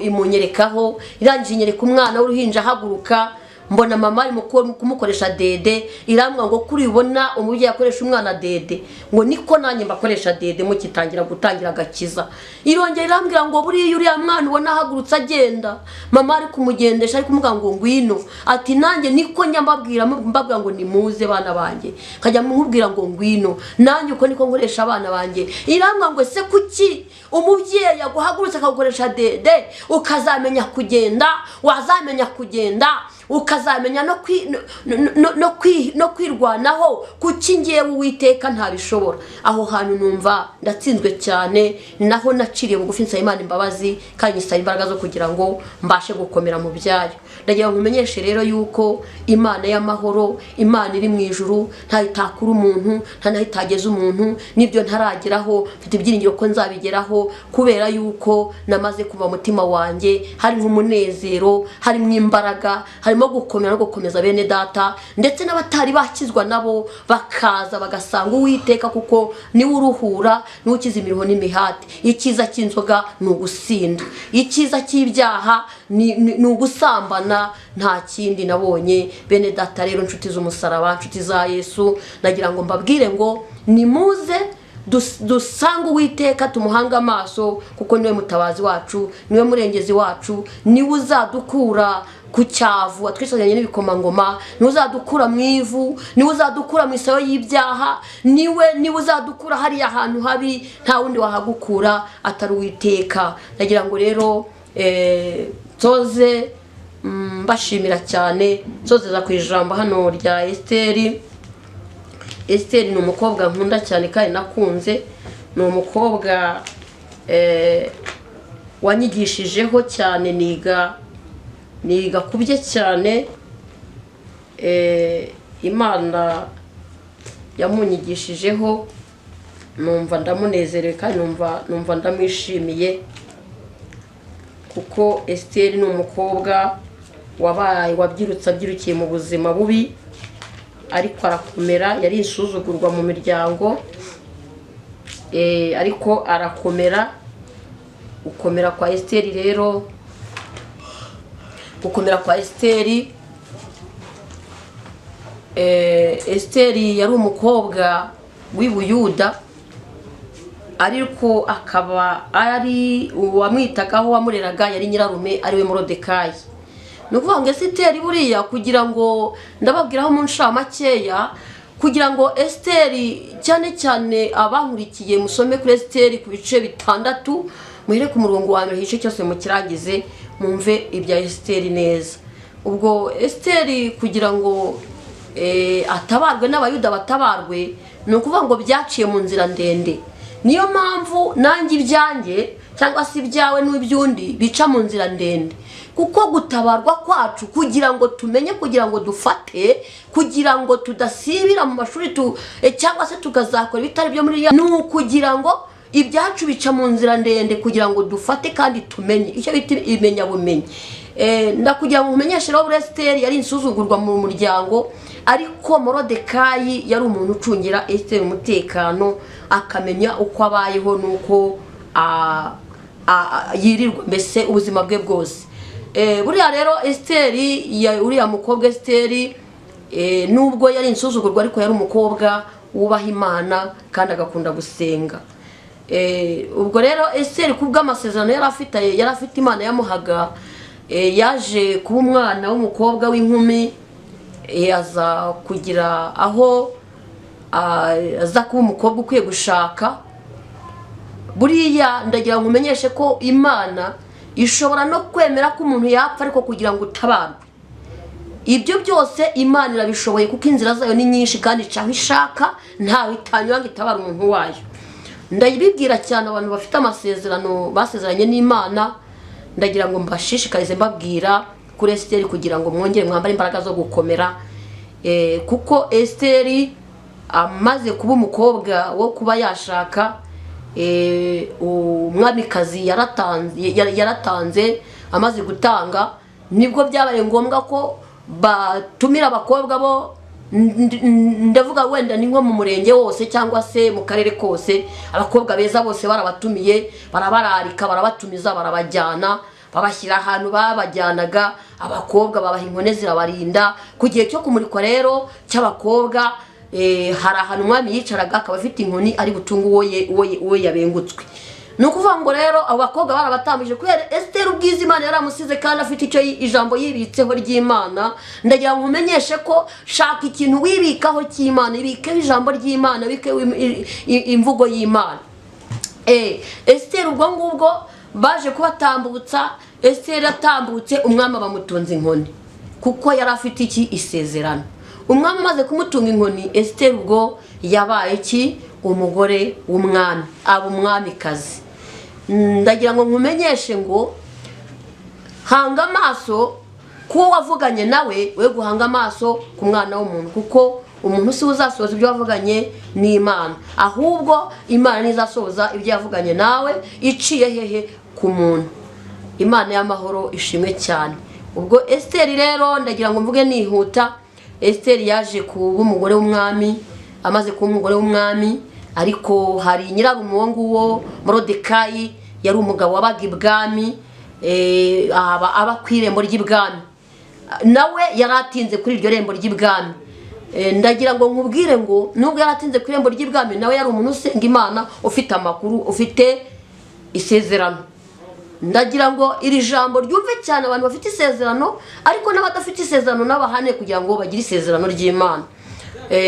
imunyerekaho, irangije inyereka umwana w'uruhinja ahaguruka, mbona mama arimo kumukoresha dede. Irambwira ngo kuri ubona umubyeyi akoresha umwana dede, ngo niko nanjye mbakoresha dede mukitangira gutangira agakiza. Irongera irambwira ngo buriya uriya mwana ubona ahagurutse agenda, mama ari kumugendesha, ari kumubwira ngo ngwino, ati nanjye niko njya mbabwira ngo nimuze bana banjye, nkajya mubwira ngo ngwino, nanjye uko niko nkoresha abana banjye. Irambwira ngo ese kuki umubyeyi aguhagurutse akagukoresha dede ukazamenya kugenda, wazamenya kugenda ukazamenya no kwirwanaho, kuki ngewe Uwiteka ntabishobora? Aho hantu numva ndatsinzwe cyane, naho naciriye bugufi nsaba Imana imbabazi kandi nyisaba imbaraga zo kugira ngo mbashe gukomera mu byayo. Ndagira ngo nkumenyeshe rero yuko Imana y'amahoro, Imana iri mu ijuru, ntayo itakura umuntu, nta naho itageza umuntu. N'ibyo ntarageraho mfite ibyiringiro ko nzabigeraho, kubera yuko namaze kuva mutima wanjye harimo umunezero, harimo imbaraga, harimo gukomera no gukomeza bene data ndetse n'abatari bakizwa nabo bakaza bagasanga Uwiteka, kuko niwe uruhura, niwe ukiza imiruho n'imihati. Icyiza cy'inzoga ni ugusinda, icyiza cy'ibyaha ni ugusambana, nta kindi nabonye. Bene data rero, inshuti z'umusaraba, inshuti za Yesu, nagira ngo mbabwire ngo nimuze dusange Uwiteka, tumuhange amaso, kuko niwe mutabazi wacu, niwe murengezi wacu, niwe uzadukura ku cyavu atwicaranye n'ibikomangoma, niwe uzadukura mu ivu, niwe uzadukura mu isayo y'ibyaha, niwe uzadukura hariya hantu habi, nta wundi wahagukura atari Uwiteka. Ndagira ngo rero nsoze mbashimira cyane, nsozeza ku ijambo hano rya Esiteri. Esiteri ni umukobwa nkunda cyane kandi nakunze, ni umukobwa wanyigishijeho cyane, niga kubye cyane. Imana yamunyigishijeho, numva ndamunezerewe kandi numva ndamwishimiye, kuko Esiteri ni umukobwa wabaye wabyirutse abyirukiye mu buzima bubi, ariko arakomera. Yari insuzugurwa mu miryango, ariko arakomera. Gukomera kwa Esiteri rero, gukomera kwa Esiteri, Esiteri yari umukobwa w'i Buyuda, ariko akaba ari uwamwitagaho wamureraga yari nyirarume, ariwe Morodekayi. Ni ukuvuga ngo Esiteri buriya, kugira ngo ndababwiraho mu ncamakeya, kugira ngo Esiteri cyane cyane abankurikiye musome kuri Esiteri ku bice 6, muhere ku murongo wa mbere igice cyose mukirangize, mwumve ibya Esiteri neza. Ubwo Esiteri kugira ngo atabarwe n'Abayuda batabarwe, ni ukuvuga ngo byaciye mu nzira ndende. Niyo mpamvu nanjye ibyanjye cyangwa se ibyawe n'iby'undi bica mu nzira ndende, kuko gutabarwa kwacu kugira ngo tumenye, kugira ngo dufate, kugira ngo tudasibira mu mashuri cyangwa se tukazakora ibitari byo muri ya, ni ukugira ngo ibyacu bica mu nzira ndende kugira ngo dufate kandi tumenye icyo bita imenyabumenyi. Ndakugira ngo nkumenyeshe rero, Esiteri yari insuzugurwa mu muryango, ariko Morodekayi yari umuntu ucungira Esiteri umutekano, akamenya uko abayeho n'uko yirirwa, mbese ubuzima bwe bwose. Buriya rero Esiteri, uriya mukobwa Esiteri, nubwo yari insuzugurwa, ariko yari umukobwa wubaha Imana kandi agakunda gusenga. Ubwo rero Esiteri kubw'amasezerano yari afite Imana yamuhaga, yaje kuba umwana w'umukobwa w'inkumi, aza kugira aho aza kuba umukobwa ukwiye gushaka. Buriya ndagira ngo umenyeshe ko Imana ishobora no kwemera ko umuntu yapfa, ariko kugira ngo utabarwe. Ibyo byose Imana irabishoboye, kuko inzira zayo ni nyinshi kandi ica aho ishaka, ntawe itanyura ngo itabare umuntu wayo. Ndabibwira cyane abantu bafite amasezerano basezeranye n'Imana, ndagira ngo mbashishikarize mbabwira kuri Esiteri kugira ngo mwongere mwambare imbaraga zo gukomera, kuko Esiteri amaze kuba umukobwa wo kuba yashaka, Umwamikazi yaratanze. Amaze gutanga, nibwo byabaye ngombwa ko batumira abakobwa bo, ndavuga wenda ni nko mu murenge wose cyangwa se mu karere kose. Abakobwa beza bose barabatumiye, barabararika, barabatumiza, barabajyana, babashyira ahantu babajyanaga. Abakobwa babaha inkone zirabarinda. Ku gihe cyo kumurikwa rero cy'abakobwa, hari ahantu umwami yicaraga, akaba afite inkoni ari butunge uwo yabengutswe. Ni ukuvuga ngo rero abo bakobwa barabatambije kubera Esiteri ubwiza Imana yaramusize, kandi afite icyo ijambo yibitseho ry'Imana. Ndagira ngo umenyeshe ko shaka ikintu wibikaho cy'Imana, ibikeho ijambo ry'Imana, ibikeho imvugo y'Imana. Esiteri ubwo ngubwo baje kubatambutsa. Esiteri atambutse, umwami bamutunze inkoni, kuko yari afite iki? Isezerano. Umwami amaze kumutunga inkoni, Esiteri ubwo yabaye iki? Umugore w'umwami, aba umwamikazi. Ndagira ngo nkumenyeshe ngo hanga amaso kuwo wavuganye nawe, we guhanga amaso ku mwana w'umuntu, kuko umuntu si we uzasohoza ibyo wavuganye n'Imana, ahubwo Imana niyo izasohoza ibyo yavuganye nawe iciye hehe? Ku muntu. Imana y'amahoro ishimwe cyane. Ubwo Esiteri rero, ndagira ngo mvuge nihuta, Esiteri yaje kuba umugore w'umwami. Amaze kuba umugore w'umwami, ariko hari nyirarume uwo nguwo Morodekayi, yari umugabo wabaga ibwami, aba ku irembo ry'ibwami. Nawe yari atinze kuri iryo rembo ry'ibwami. Ndagira ngo nkubwire ngo nubwo yari atinze ku irembo ry'ibwami, nawe yari umuntu usenga Imana, ufite amakuru, ufite isezerano. Ndagira ngo iri jambo ryumve cyane abantu bafite isezerano, ariko n'abadafite isezerano n'abahane kugira ngo bagire isezerano ry'Imana.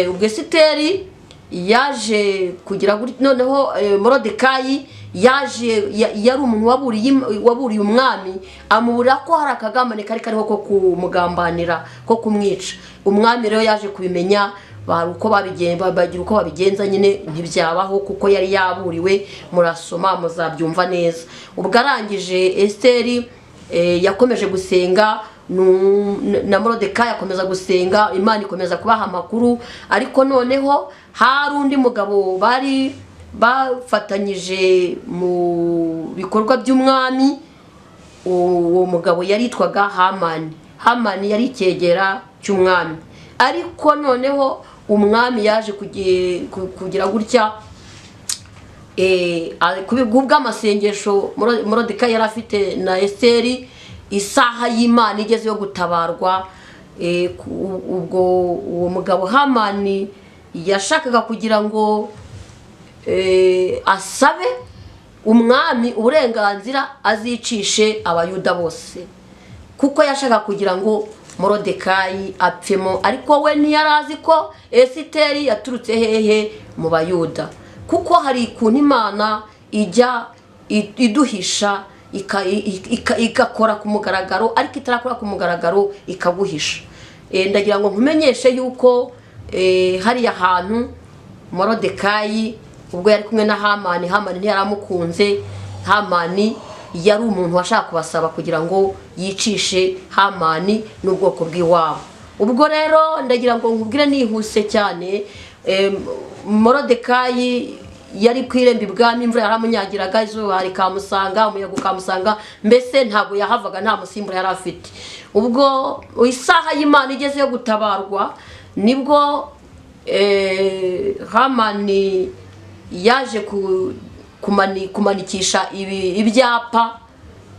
Ubwo Esiteri yaje kugira noneho Morodekayi yaje yari umuntu waburiye umwami, amubura ko hari akagambane kari kariho ko kumugambanira, ko kumwica. Umwami rero yaje kubimenya, uko bagira uko babigenza nyine ntibyabaho, kuko yari yaburiwe. Murasoma muzabyumva neza. Ubwo arangije, Esiteri yakomeje gusenga, na Morodekayi akomeza gusenga, Imana ikomeza kubaha amakuru. Ariko noneho hari undi mugabo bari bafatanyije mu bikorwa by'umwami. Uwo mugabo yaritwaga Hamani. Hamani yari icyegera cy'umwami. Ariko noneho umwami yaje kugira gutya, kubw'amasengesho Morodekayi yari afite na Esiteri, isaha y'Imana igeze yo gutabarwa, ubwo uwo mugabo Hamani yashakaga kugira ngo asabe umwami uburenganzira azicishe Abayuda bose, kuko yashaka kugira ngo Morodekayi apfemo. Ariko we ntiyari azi ko Esiteri yaturutse hehe? Mu Bayuda. Kuko hari ukuntu Imana ijya iduhisha, igakora ku mugaragaro, ariko itarakora ku mugaragaro ikaguhisha. Ndagira ngo nkumenyeshe yuko hariya hantu Morodekayi ubwo yari kumwe na Hamani, Hamani ntiyaramukunze. Hamani yari umuntu washaka kubasaba kugira ngo yicishe Hamani n'ubwoko bw'iwabo. Ubwo rero ndagira ngo nkubwire nihuse cyane, Morodekayi yari ku irembo ibwami, imvura yaramunyagiraga, izuba rikamusanga, umuyaga ukamusanga, mbese ntabwo yahavaga, nta musimbura yari afite. Ubwo isaha y'Imana igeze yo gutabarwa, nibwo Hamani yaje kumanikisha ibyapa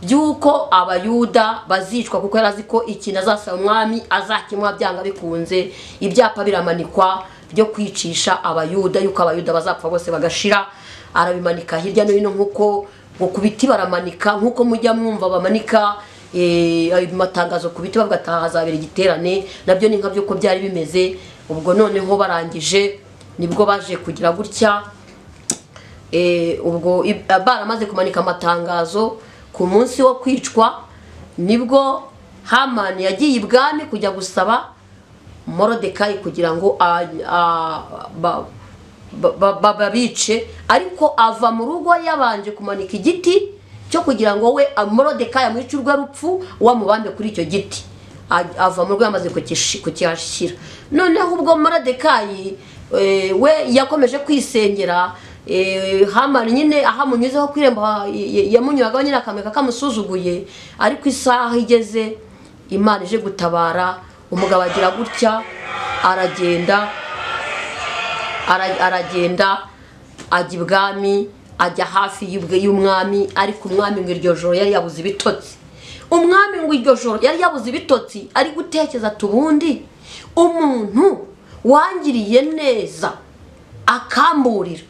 by'uko Abayuda bazicwa, kuko yari azi ko ikintu azasaba umwami azakimuha byanga bikunze. Ibyapa biramanikwa byo kwicisha Abayuda, yuko Abayuda bazapfa bose bagashira. Arabimanika hirya no hino, nk'uko ngo ku biti baramanika, nk'uko mujya mwumva bamanika ayo matangazo ku biti bavuga ati aha hazabera igiterane, nabyo ni nka byo ko byari bimeze. Ubwo noneho barangije, nibwo baje kugira gutya, ubwo baramaze kumanika amatangazo ku munsi wo kwicwa, nibwo Hamani yagiye ibwami kujya gusaba Morodekayi kugira ngo babice. Ariko ava mu rugo yabanje kumanika igiti cyo kugira ngo we Morodekayi amwice urwe rupfu, wamubambe kuri icyo giti. Ava mu rugo yamaze kukihashyira. Noneho ubwo Morodekayi we yakomeje kwisengera. Hamani nyine aho amunyuzeho ku irembo yamunyuragaho nyine akameka kamusuzuguye, ariko isaha igeze Imana ije gutabara, umugabo agira gutya aragenda, aragenda ajya ibwami, ajya hafi y'umwami. Ariko umwami ngo iryo joro yari yabuze ibitotsi, umwami ngo iryo joro yari yabuze ibitotsi, ari gutekereza ati ubundi umuntu wangiriye neza akamburira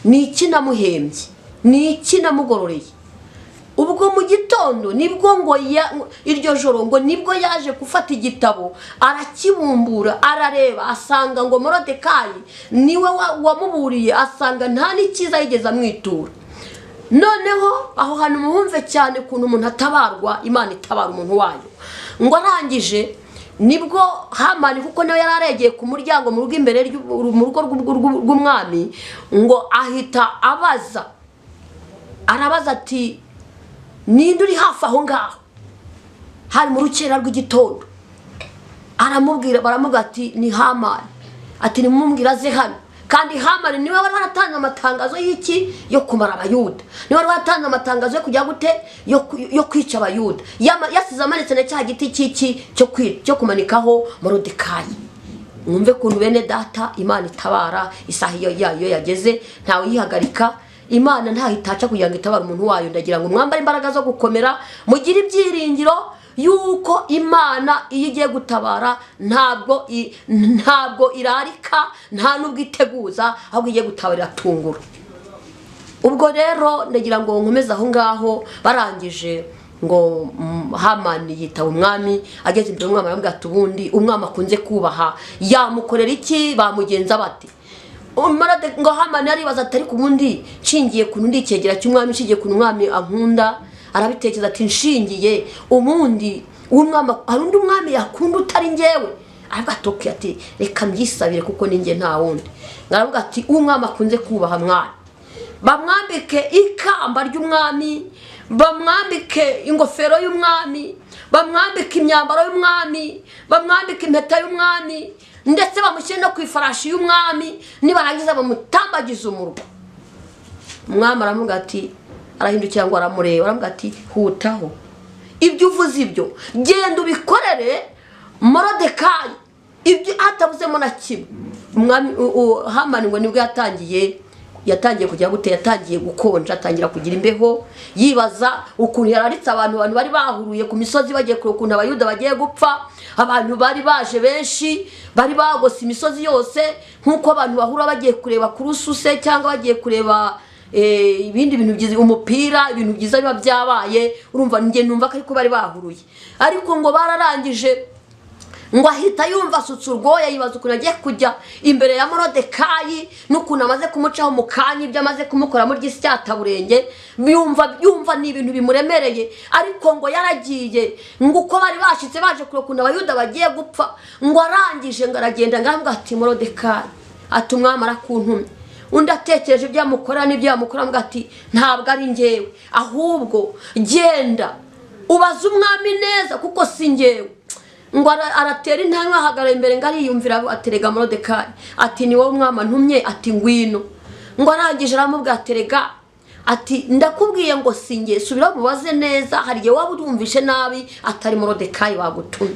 ni iki namuhembye, ni iki namugororeye. Ubwo mu gitondo nibwo ngo iryo joro ngo nibwo yaje gufata igitabo arakibumbura, arareba asanga ngo Morodekayi niwe wamuburiye, asanga nta n'ikiza yigeze amwitura. Noneho aho hantu muhumve cyane ukuntu umuntu atabarwa, Imana itabara umuntu wayo. Ngo arangije nibwo Hamani, kuko nawe yari aregeye ku muryango mu rugo imbere mu rugo rw'umwami, ngo ahita abaza, arabaza ati ninde uri hafi aho ngaho? Hari mu rukera rw'igitondo. Aramubwira, baramubwira ati ni Hamani. Ati nimumubwire aze hano. Kandi Hamani niwe wari waratanze amatangazo y'iki? Yo kumara Abayuda. Niwe wari waratanze amatangazo yo kujya gute? Yo kwica Abayuda. Yasize amanitse na cya giti cy'iki cyo kumanikaho Morodekayi. Mwumve ukuntu bene data Imana itabara isaha iyo yayo yageze, ntawe uyihagarika. Imana ntaho itaca kugira ngo itabare umuntu wayo. Ndagira ngo mwambare imbaraga zo gukomera, mugire ibyiringiro yuko Imana iyo igiye gutabara ntabwo irarika, nta n'ubwo iteguza, ahubwo igiye gutabara iratungura. Ubwo rero ndagira ngo nkomeze aho ngaho. Barangije ngo Hamani yitaba umwami, ageze imbere y'umwami aramubwira ati ubundi umwami akunze kubaha yamukorera iki, bamugenza bate? Ngo Hamani aribaza ati ariko ubundi nshingiye ku ndi icyegera cy'umwami, nshingiye ku umwami ankunda, arabitekereza ati nshingiye ubundi umwami, hari undi umwami yakunda utari njyewe? Aravuga ati okay, ati reka mbyisabire kuko ni njye nta wundi. Aravuga ati umwami akunze kubaha mwana, bamwambike ikamba ry'umwami, bamwambike ingofero y'umwami, bamwambike imyambaro y'umwami, bamwambike impeta y'umwami, ndetse bamushyire no ku ifarashi y'umwami, nibarangiza bamutambagize umurwa. Umwami aramubwira ati, arahindukira ngo aramureba, aramubwira ati hutaho, ibyo uvuze ibyo genda ubikorere Morodekayi, ibyo hatabuzemo na kimwe. Umwami Hamani ngo nibwo yatangiye kujya gute, yatangiye gukonja, atangira kugira imbeho, yibaza ukuntu yararitse abantu, abantu bari bahuruye ku misozi bagiye kureba ukuntu Abayuda bagiye gupfa. Abantu bari baje benshi, bari bagose imisozi yose, nk'uko abantu bahura bagiye kureba kurususe cyangwa bagiye kureba ibindi bintu byiza, umupira, ibintu byiza biba byabaye. Urumva njye numva ko ariko bari bahuruye. Ariko ngo bararangije ngo ahita yumva asutse urwoya, yibaza ukuntu agiye kujya imbere ya Morodekayi n'ukuntu amaze kumucaho mu kanya, ibyo amaze kumukora muri gisyataburenge, yumva ni ibintu bimuremereye. Ariko ngo yaragiye, ngo uko bari bashitse baje kureba ukuntu Abayuda bagiye gupfa, ngo arangije ngo aragenda, ngo aravuga ati Morodekayi, ati umwami arakuntumye. Undi atekereje ibyo yamukora n'ibyo yamukora, avuga ati ntabwo ari njyewe, ahubwo genda ubaze umwami neza kuko si njyewe. Ngo aratera intambwe, ahagarara imbere, ngo ariyumvira, aterega Morodekayi, ati ni wowe umwami antumye, ati ngwino. Ngo arangije aramubwira, aterega ati ndakubwiye ngo si njye, subira mubaze neza, hari igihe waba urumvishe nabi, atari Morodekayi bagutumye.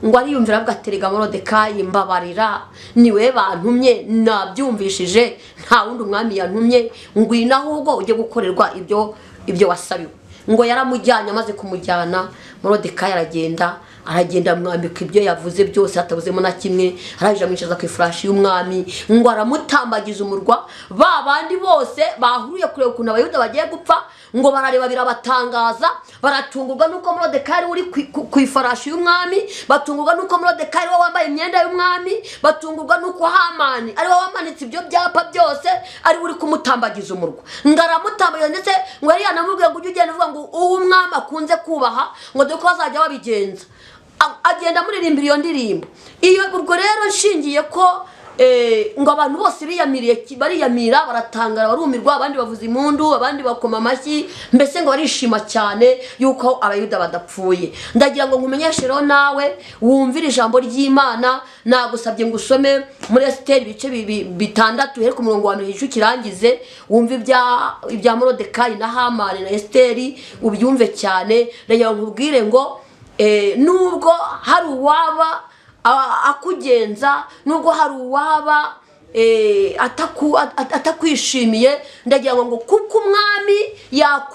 Ngo ariyumvira, avuga aterega Morodekayi, mbabarira, niwe bantumye, nabyumvishije, nta wundi umwami yantumye, ngwino ahubwo ujye gukorerwa ibyo wasabiwe. Ngo yaramujyanye, amaze kumujyana Morodekayi aragenda, aragenda amwambika ibyo yavuze byose hatabuzemo na kimwe, arangije amwicaza ku ifarashi y'umwami, ngo aramutambagiza umurwa. Ba bandi bose bahuruye kureba ukuntu Abayuda bagiye gupfa, ngo barareba birabatangaza, baratungurwa nuko Morodekayi uri ku ifarashi y'umwami, batungurwa nuko Morodekayi we wambaye imyenda y'umwami, batungurwa nuko Hamani ari we wamanitse ibyo byapa byose, ari we uri kumutambagiza umurwa. Ngo aramutambagiza, ndetse ngo yari yanamubwiye ngo ujye ugenda uvuga ngo uwo umwami akunze kubaha, ngo dore ko bazajya babigenza. Agenda amuririmbira iyo ndirimbo. Iyo ubwo rero nshingiye ko Ngo abantu bose biyamiriye, bariyamira, baratangara, barumirwa, abandi bavuza impundu, abandi bakoma amashyi, mbese ngo barishima cyane yuko Abayuda badapfuye. Ndagira ngo nkumenyeshe rero nawe wumvire ijambo ry'Imana, nagusabye ngo usome muri Esiteri ibice 6, uhere ku murongo wa 1 igice ukirangize, wumve ibya Morodekayi na Hamani na Esiteri, ubyumve cyane. Ndagira ngo nkubwire ngo nubwo hari uwaba akugenza, nubwo hari uwaba atakwishimiye, ndagira ngo kuko umwami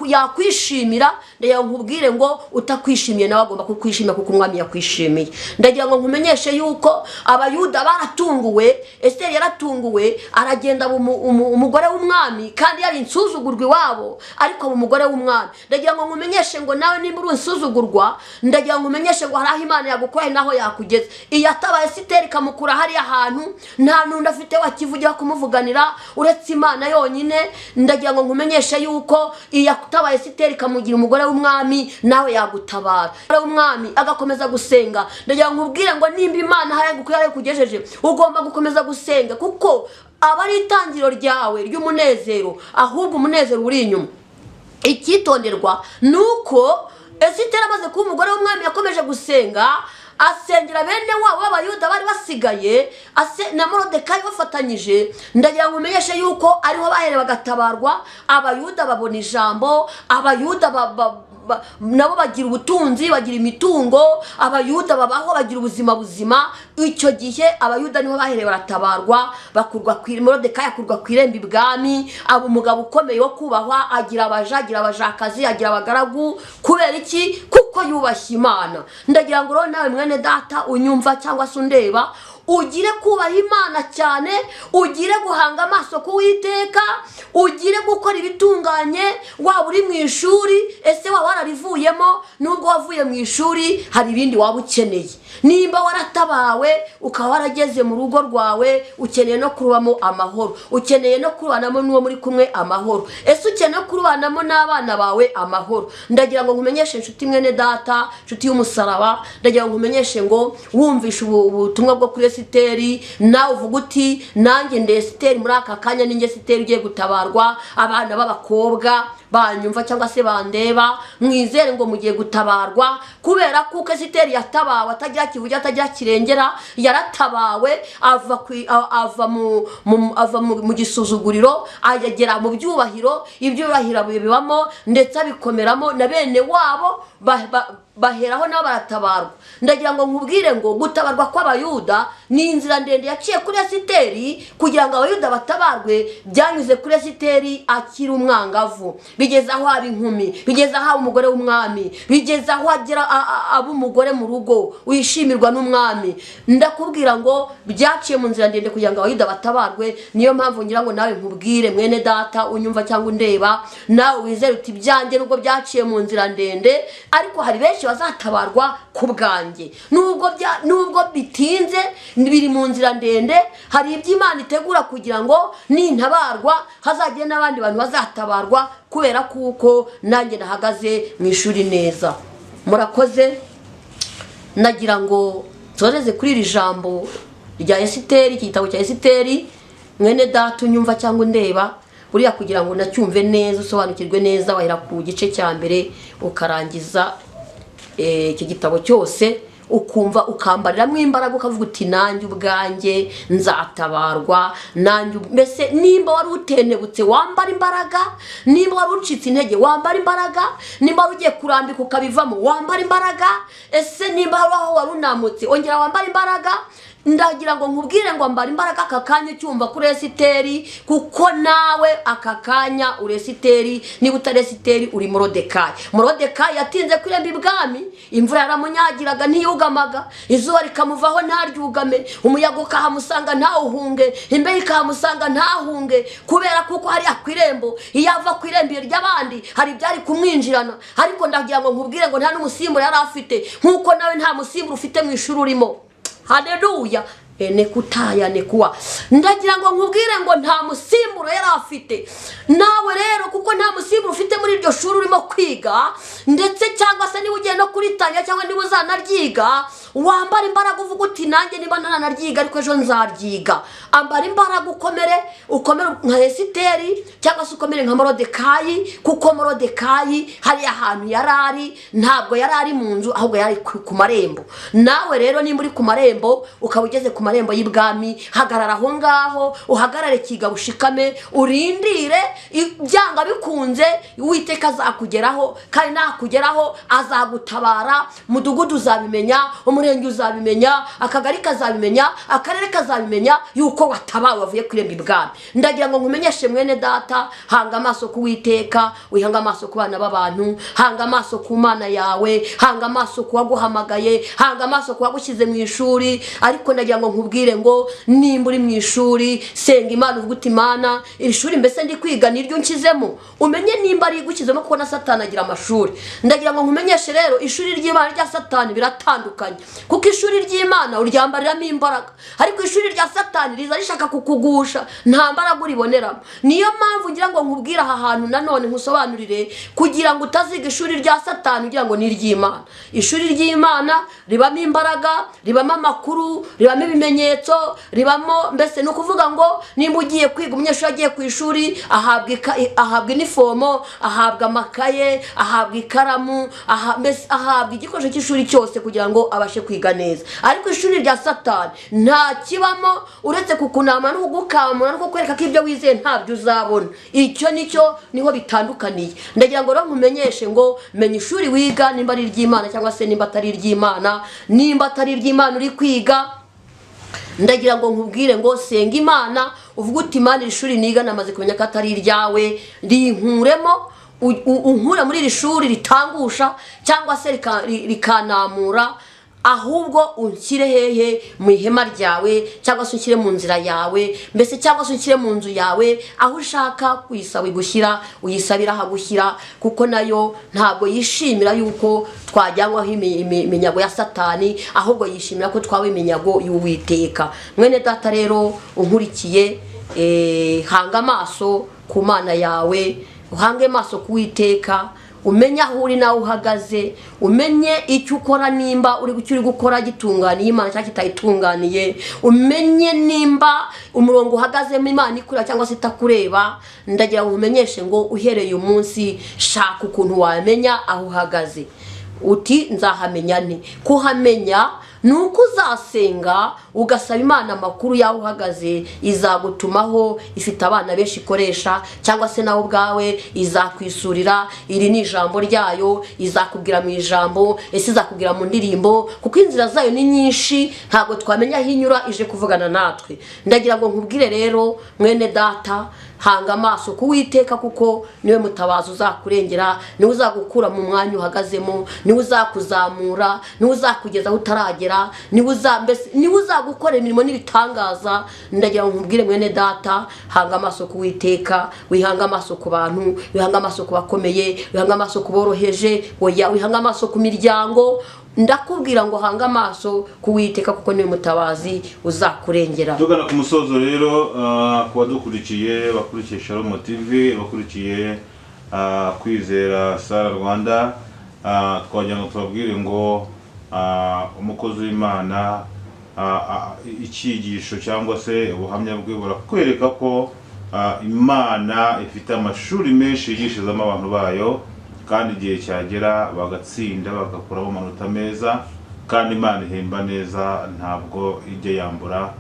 yakwishimira, ndagira ngo nkubwire ngo utakwishimiye nawe agomba kukwishimira kuko umwami yakwishimiye. Ndagira ngo nkumenyeshe yuko Abayuda baratunguwe, Esiteri yaratunguwe, aragenda aba umugore w'umwami, kandi yari insuzugurwa iwabo, ariko aba umugore w'umwami. Ndagira ngo nkumenyeshe ngo nawe nimba uri insuzugurwa, ndagira ngo nkumenyeshe ngo hari aho Imana yagukoye naho yakugeza. Iyo atabaye Esiteri ikamukura hariya hantu, nta n'undi afite wakivugira kumuvuganira uretse Imana yonyine. Ndagira ngo nkumenyeshe yuko iyo atabaye Esiteri ikamugira umugore w'umwami, nawe yagutabara. Umugore w'umwami agakomeza gusenga. Ndagira ngo nkubwire ngo nimba Imana hari aho yakugejeje, ugomba gukomeza gusenga, kuko aba ari itangiriro ryawe ry'umunezero, ahubwo umunezero uri inyuma. Icyitonderwa ni uko Esiteri amaze kuba umugore w'umwami yakomeje gusenga, asengera bene wabo b'Abayuda bari basigaye, na Morodekayi bafatanyije. Ndagira ngo umenyeshe yuko ariho baherewe bagatabarwa, Abayuda babona ijambo, Abayuda nabo bagira ubutunzi, bagira imitungo, Abayuda babaho, bagira ubuzima buzima. Icyo gihe Abayuda niho baherewe baratabarwa, bakurwa ku Morodekayi akurwa ku irembo ibwami, aba umugabo ukomeye wo kubahwa, agira abaja, agira abajakazi, agira abagaragu. Kubera iki? Kuko yubashye Imana. Ndagira ngo rero nawe mwene data unyumva cyangwa se undeba, ugire kubaha Imana cyane, ugire guhanga amaso ku Uwiteka, ugire gukora ibitunganye. Waba uri mu ishuri, ese waba wararivuyemo? Nubwo wavuye mu ishuri hari ibindi waba ukeneye. Nimba waratabawe ukaba warageze mu rugo rwawe, ukeneye no kurubamo amahoro, ukeneye no kurubanamo n'uwo muri kumwe amahoro, ese ukeneye no kurubanamo n'abana bawe amahoro. Ndagira ngo nkumenyeshe inshuti mwene data, inshuti y'umusaraba, ndagira ngo nkumenyeshe ngo wumvishe ubutumwa bwo kuri Esiteri, nawe uvuga uti nanjye ndi Esiteri muri aka kanya, ninjye Esiteri ugiye gutabarwa. Abana b'abakobwa banyumva cyangwa se bandeba, mwizere ngo mugiye gutabarwa, kubera kuko Esiteri yatabawe atagira kivugira, atagira kirengera, yaratabawe ava mu gisuzuguriro agera mu byubahiro, ibyubahiro bibamo ndetse abikomeramo, na bene wabo baheraho nabo baratabarwa. Ndagira ngo nkubwire ngo gutabarwa kw'Abayuda ni inzira ndende yaciye kuri Esiteri. Kugira ngo Abayuda batabarwe byanyuze kuri Esiteri akiri umwangavu, bigeze aho aba inkumi, bigeze aho aba umugore w'umwami, bigeze aho agera aba umugore mu rugo wishimirwa n'umwami. Ndakubwira ngo byaciye mu nzira ndende kugira ngo Abayuda batabarwe. Niyo mpamvu ngira ngo nawe nkubwire mwene data unyumva cyangwa undeba, nawe wizere uti ibyanjye nubwo byaciye mu nzira ndende, ariko hari benshi bazatabarwa ku bwanjye. Nubwo bitinze, biri mu nzira ndende, hari ibyo Imana itegura kugira ngo nintabarwa hazagire n'abandi bantu bazatabarwa, kubera kuko nanjye nahagaze mu ishuri neza. Murakoze. Nagira ngo nsoreze kuri iri jambo rya Esiteri, iki gitabo cya Esiteri. Mwene data unyumva cyangwa undeba, buriya kugira ngo unacyumve neza, usobanukirwe neza, wahera ku gice cya mbere ukarangiza icyo gitabo cyose, ukumva ukambariramo imbaraga, ukavuga uti nanjye ubwanjye nzatabarwa. Nanjye mbese nimba wari utenebutse wambara imbaraga, nimba wari ucitse intege wambara imbaraga, nimba wari ugiye kurambika ukabivamo wambara imbaraga, ese nimba hari aho wari unamutse ongera wambara imbaraga. Ndagira ngo nkubwire ngo ambara imbaraga aka kanya ucyumva kuri Esiteri, kuko nawe aka kanya uri Esiteri. Niba utari Esiteri uri Morodekayi. Morodekayi yatinze ku irembo ibwami, imvura yaramunyagiraga ntiyugamaga, izuba rikamuvaho ntaryugame, umuyaga ukahamusanga ntawuhunge, imbeho ikahamusanga ntahunge, kubera kuko hariya ku irembo, iyo ava ku irembo ry'abandi hari ibyari kumwinjirana. Ariko ndagira ngo nkubwire ngo nta n'umusimbura yari afite, nk'uko nawe nta musimbura ufite mu ishuri urimo. Haleluya. Nekutaya nekuwa. Ndagira ngo nkubwire ngo nta musimburo yari afite. Nawe rero kuko nta musimburo ufite muri iryo shuri urimo kwiga, ndetse cyangwa se niba ugiye no kuritangira cyangwa niba uzanaryiga, wambara imbaraga uvuga uti Nanjye niba ntaranaryiga, ariko ejo nzaryiga. Ambara imbaraga, ukomere, ukomere nka Esiteri cyangwa se ukomere nka Morodekayi, kuko Morodekayi hariya hantu yari ari, ntabwo yari ari mu nzu, ahubwo yari ku marembo. Nawe rero nimba uri ku marembo, ukaba ugeze ku marembo y'ibwami, hagarara aho ngaho, uhagarare kiga, ushikame, urindire. Byanga bikunze Uwiteka azakugeraho, kandi nakugeraho azagutabara. Umudugudu uzabimenya, umurenge uzabimenya, akagari kazabimenya, akarere kazabimenya yuko watabawe, wavuye ku irembo ibwami. Ndagira ngo nkumenyeshe, mwene data, hanga amaso ku Witeka, wihanga amaso ku bana b'abantu. Hanga amaso ku Mana yawe, hanga amaso ku waguhamagaye, hanga amaso ku wagushyize mu ishuri. Ariko ndagira ngo nkubwire ngo nimba uri mu ishuri, senga Imana, uvuge uti: "Imana, iri shuri mbese ndi kwiga niryo unshyizemo?" Umenye nimba ari igushyizemo, kuko na Satani agira amashuri. Ndagira ngo nkumenyeshe rero, ishuri ry'Imana rya Satani biratandukanye, kuko ishuri ry'Imana uryambariramo imbaraga, ariko ishuri rya Satani riza rishaka kukugusha, nta mbaraga uriboneramo. Niyo mpamvu ngira ngo nkubwire aha hantu nanone, nkusobanurire, kugira ngo utaziga ishuri rya Satani ugira ngo ni iry'Imana. Ishuri ry'Imana ribamo imbaraga, ribamo amakuru, ribamo ibimenyetso, ribamo mbese ni ukuvuga ngo nimba ugiye kwiga, umunyeshuri agiye ku ishuri ahabwa inifomo, ahabwa amakaye, ahabwa ikaramu, mbese ahabwa igikoresho cy'ishuri cyose kugira ngo abashe kwiga neza. Ariko ishuri rya Satani nta kibamo uretse kukunama no kugukamura no kukwereka ko ibyo wizeye ntabyo uzabona. Icyo nicyo niho bitandukaniye. Ndagira ngo rero nkumenyeshe ngo menya ishuri wiga nimba ari iry'Imana cyangwa se nimba atari iry'Imana. Nimba atari iry'Imana uri kwiga, ndagira ngo nkubwire ngo senga Imana, uvuge uti: "Imana, iri shuri niga namaze kumenya ko atari iryawe, rinkuremo, unkure muri iri shuri ritangusha cyangwa se rikanamura, ahubwo unshyire hehe? Mu ihema ryawe, cyangwa se unshyire mu nzira yawe, mbese cyangwa se unshyire mu nzu yawe." Aho ushaka kuyisaba igushyira, uyisabira ahagushyira, kuko nayo ntabwo yishimira yuko twajyanwaho iminyago ya Satani, ahubwo yishimira ko twaba iminyago y'Uwiteka. Mwene data rero unkurikiye, hanga amaso ku Mana yawe, uhange amaso ku Witeka, umenye aho uri nawe uhagaze, umenye icyo ukora, nimba uri icyo uri gukora gitunganiye Imana cyangwa kitayitunganiye, umenye nimba umurongo uhagazemo Imana ikureba cyangwa se itakureba. Ndagira ngo umenyeshe ngo uhereye umunsi, shaka ukuntu wamenya aho uhagaze. Uti: "Nzahamenya nte?" Kuhamenya ni uko uzasenga, ugasaba Imana amakuru y'aho uhagaze. Izagutumaho, ifite abana benshi ikoresha, cyangwa se nawe ubwawe izakwisurira. Iri ni ijambo ryayo, izakubwira mu ijambo, ese izakubwira mu ndirimbo, kuko inzira zayo ni nyinshi, ntabwo twamenya aho inyura ije kuvugana natwe. Ndagira ngo nkubwire rero, mwene data, hanga amaso ku Witeka, kuko niwe mutabazi uzakurengera, niwe uzagukura mu mwanya uhagazemo, niwe uzakuzamura, niwe uzakugeza aho utaragera, niwe uza mbese niwe uzagukorera imirimo n'ibitangaza. Ndagira ngo nkubwire, mwene data, hanga amaso ku Witeka, wihanga amaso ku bantu, wihanga amaso ku bakomeye, wihanga amaso ku boroheje, oya, wihanga amaso ku miryango. Ndakubwira ngo hanga amaso ku Witeka, kuko niwe mutabazi uzakurengera. Tugana ku musozo rero, ku badukurikiye, bakurikiye Shalom TV, bakurikiye Kwizera Sara Rwanda, twagira ngo tubabwire ngo umukozi w'Imana, icyigisho cyangwa se ubuhamya bwe burakwereka ko Imana ifite amashuri menshi yigishirizamo abantu bayo, kandi igihe cyagera bagatsinda, bagakuramo amanota meza, kandi Imana ihemba neza, ntabwo ijya yambura.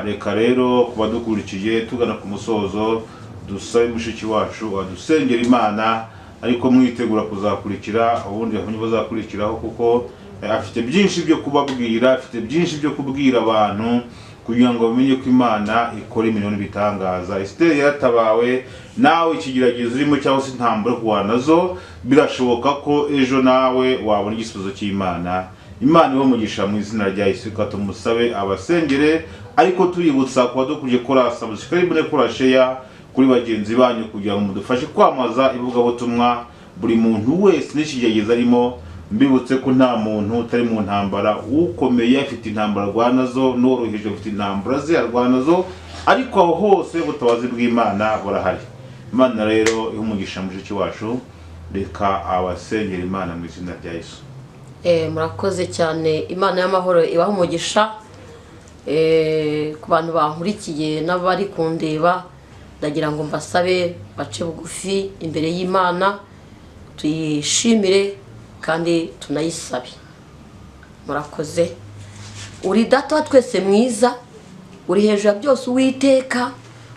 Reka rero ku badukurikiye, tugana ku musozo, dusabe mushiki wacu adusengera Imana, ariko mwitegura kuzakurikira ubundi buhamya buzakurikiraho, kuko afite byinshi byo kubabwira, afite byinshi byo kubwira abantu kugira ngo bamenye ko Imana ikora imirimo n'ibitangaza. Esiteri yaratabawe. Nawe ikigeragezo urimo cyangwa se intambara uri kurwana nazo, birashoboka ko ejo nawe wabona igisubizo cy'Imana. Imana ibahe umugisha mu izina rya Yesu. Reka tumusabe abasengere, ariko tuributsa kuba dukwiye kora subscribe, kora share kuri bagenzi banyu, kugira ngo mudufashe kwamamaza ivugabutumwa. Buri muntu wese n'ikigeragezo arimo, mbibutse ko nta muntu utari mu ntambara. Ukomeye afite intambara arwana zo, n'uworoheje afite intambara ze arwana zo, ariko aho hose ubutabazi bw'Imana burahari. Imana rero ihe umugisha mushiki wacu. Reka abasengera Imana mu izina rya Yesu. Murakoze cyane. Imana y'amahoro ibaha umugisha. Ku bantu bankurikiye n'abari kundeba, ndagira ngo mbasabe bace bugufi imbere y'Imana, tuyishimire kandi tunayisabe. Murakoze. Uri Data wa twese mwiza, uri hejuru ya byose Uwiteka,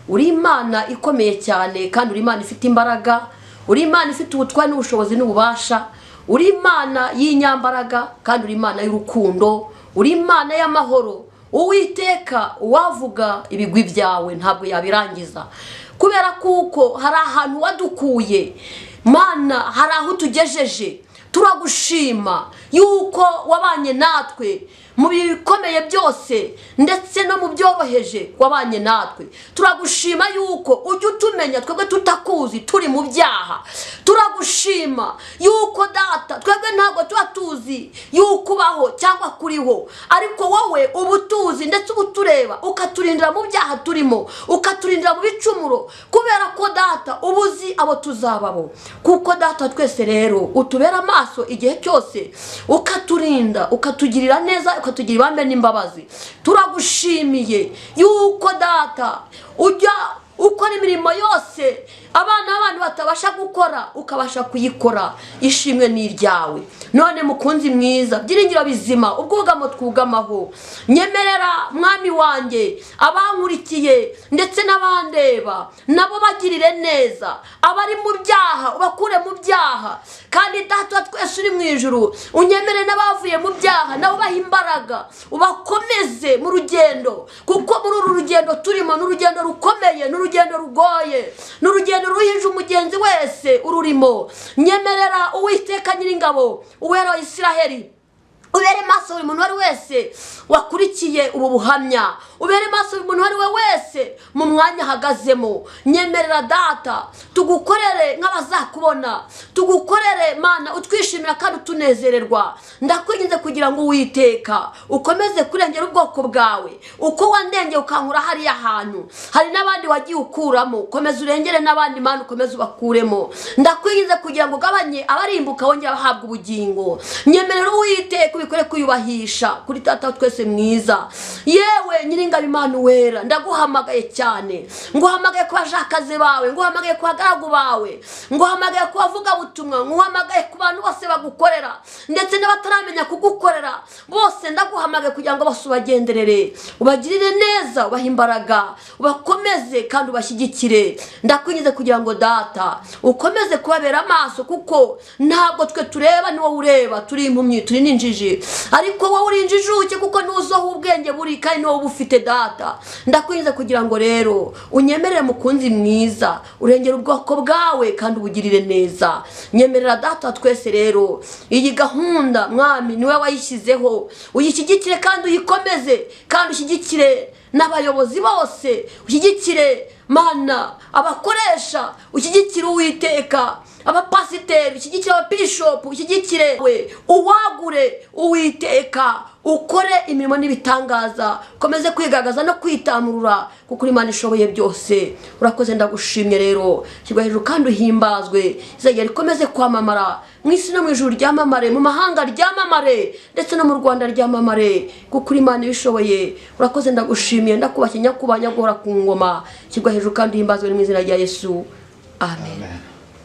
uri Imana ikomeye cyane kandi uri Imana ifite imbaraga, uri Imana ifite ubutware n'ubushobozi n'ububasha, uri Imana y'inyambaraga kandi uri Imana y'urukundo, uri Imana y'amahoro. Uwiteka, uwavuga ibigwi byawe ntabwo yabirangiza, kubera kuko hari ahantu wadukuye Mana, hari aho utugejeje. Turagushima yuko wabanye natwe mu bikomeye byose ndetse no mu byoroheje, wabanye natwe. Turagushima yuko ujya utumenya twebwe tutakuzi turi mu byaha. Turagushima yuko Data twebwe ntabwo tuba tuzi yuko ubaho cyangwa kuriho, ariko wowe uba utuzi ndetse uba utureba, ukaturindira mu byaha turimo, ukaturindira mu bicumuro, kubera ko Data uba uzi abo tuzababo. Kuko Data twese rero utubera amaso igihe cyose, ukaturinda, ukatugirira neza, ukatugira ibambe n'imbabazi. Turagushimiye yuko Data ujya ukora imirimo yose abana b'abantu batabasha gukora, ukabasha kuyikora. Ishimwe ni iryawe. None mukunzi mwiza, byiringiro bizima, ubwugamo twugamaho, nyemerera mwami wanjye abankurikiye ndetse n'abandeba nabo bagirire neza, abari mu byaha ubakure mu byaha, kandi Data twese uri mu ijuru unyemere n'abavuye mu byaha nabo ubahe imbaraga, ubakomeze mu rugendo, kuko muri uru rugendo turimo ni urugendo rukomeye, ni urugendo rugoye, ni urugendo ruhije umugenzi wese ururimo. Nyemerera Uwiteka Nyiringabo, Uwera wa Isiraheli, ubere maso buri muntu uwo ari wese wakurikiye ubu buhamya, ubere maso buri muntu uwo ari we wese mu mwanya ahagazemo. Nyemerera Data tugukorere nk'abazakubona, tugukorere Mana utwishimira kandi utunezererwa. Ndakwinginze kugira ngo Uwiteka ukomeze kurengera ubwoko bwawe, uko wandengeye ukankura hariya hantu, hari n'abandi wagiye ukuramo, komeza urengere n'abandi Mana, ukomeze ubakuremo. Ndakwinginze kugira ngo ugabanye abarimbuka wongere abahabwa ubugingo. Nyemerera Uwiteka ubikore kwiyubahisha kuri Data twese mwiza. Yewe Nyiringabo Imana wera, ndaguhamagaye cyane, nguhamagaye ku bashakazi bawe, nguhamagaye ku bagaragu bawe, nguhamagaye ku bavugabutumwa, nguhamagaye ku bantu bose bagukorera ndetse n'abataramenya kugukorera bose, ndaguhamagaye kugira ngo bose ubagenderere, ubagirire neza, ubahe imbaraga, ubakomeze kandi ubashyigikire. Ndakwinginze kugira ngo Data ukomeze kubabera amaso, kuko ntabwo twe tureba ni wowe ureba, turi impumyi, turi n'injiji, ariko wowe uri injijuke kuko ntuzi aho ubwenge buri kandi ni wowe ubufite. Data ndakwinginze kugira ngo rero unyemerere mukunzi mwiza, urengere ubwoko bwawe kandi ubugirire neza. Nyemerera Data twese rero iyi gahunda mwami niwe wayishyizeho, uyishyigikire kandi uyikomeze, kandi ushyigikire n'abayobozi bose, ushyigikire Mana abakoresha, ushyigikire Uwiteka abapasiteri, ushyigikire ababishopu, ushyigikire we, uwagure Uwiteka, ukore imirimo n'ibitangaza, ukomeze kwigaragaza no kwitamurura, kuko Imana ishoboye byose. Urakoze, ndagushimye rero, shyirwa hejuru kandi uhimbazwe, izajya rikomeze kwamamara mu isi no mu ijuru ryamamare, mu mahanga ryamamare, ndetse no mu Rwanda ryamamare, kuko Imana ibishoboye. Urakoze, ndagushimiye, ndakubashye, nyakubahwa, nyaguhora ku ngoma, shyirwa hejuru kandi uhimbazwe mu izina rya Yesu, amen. Amen.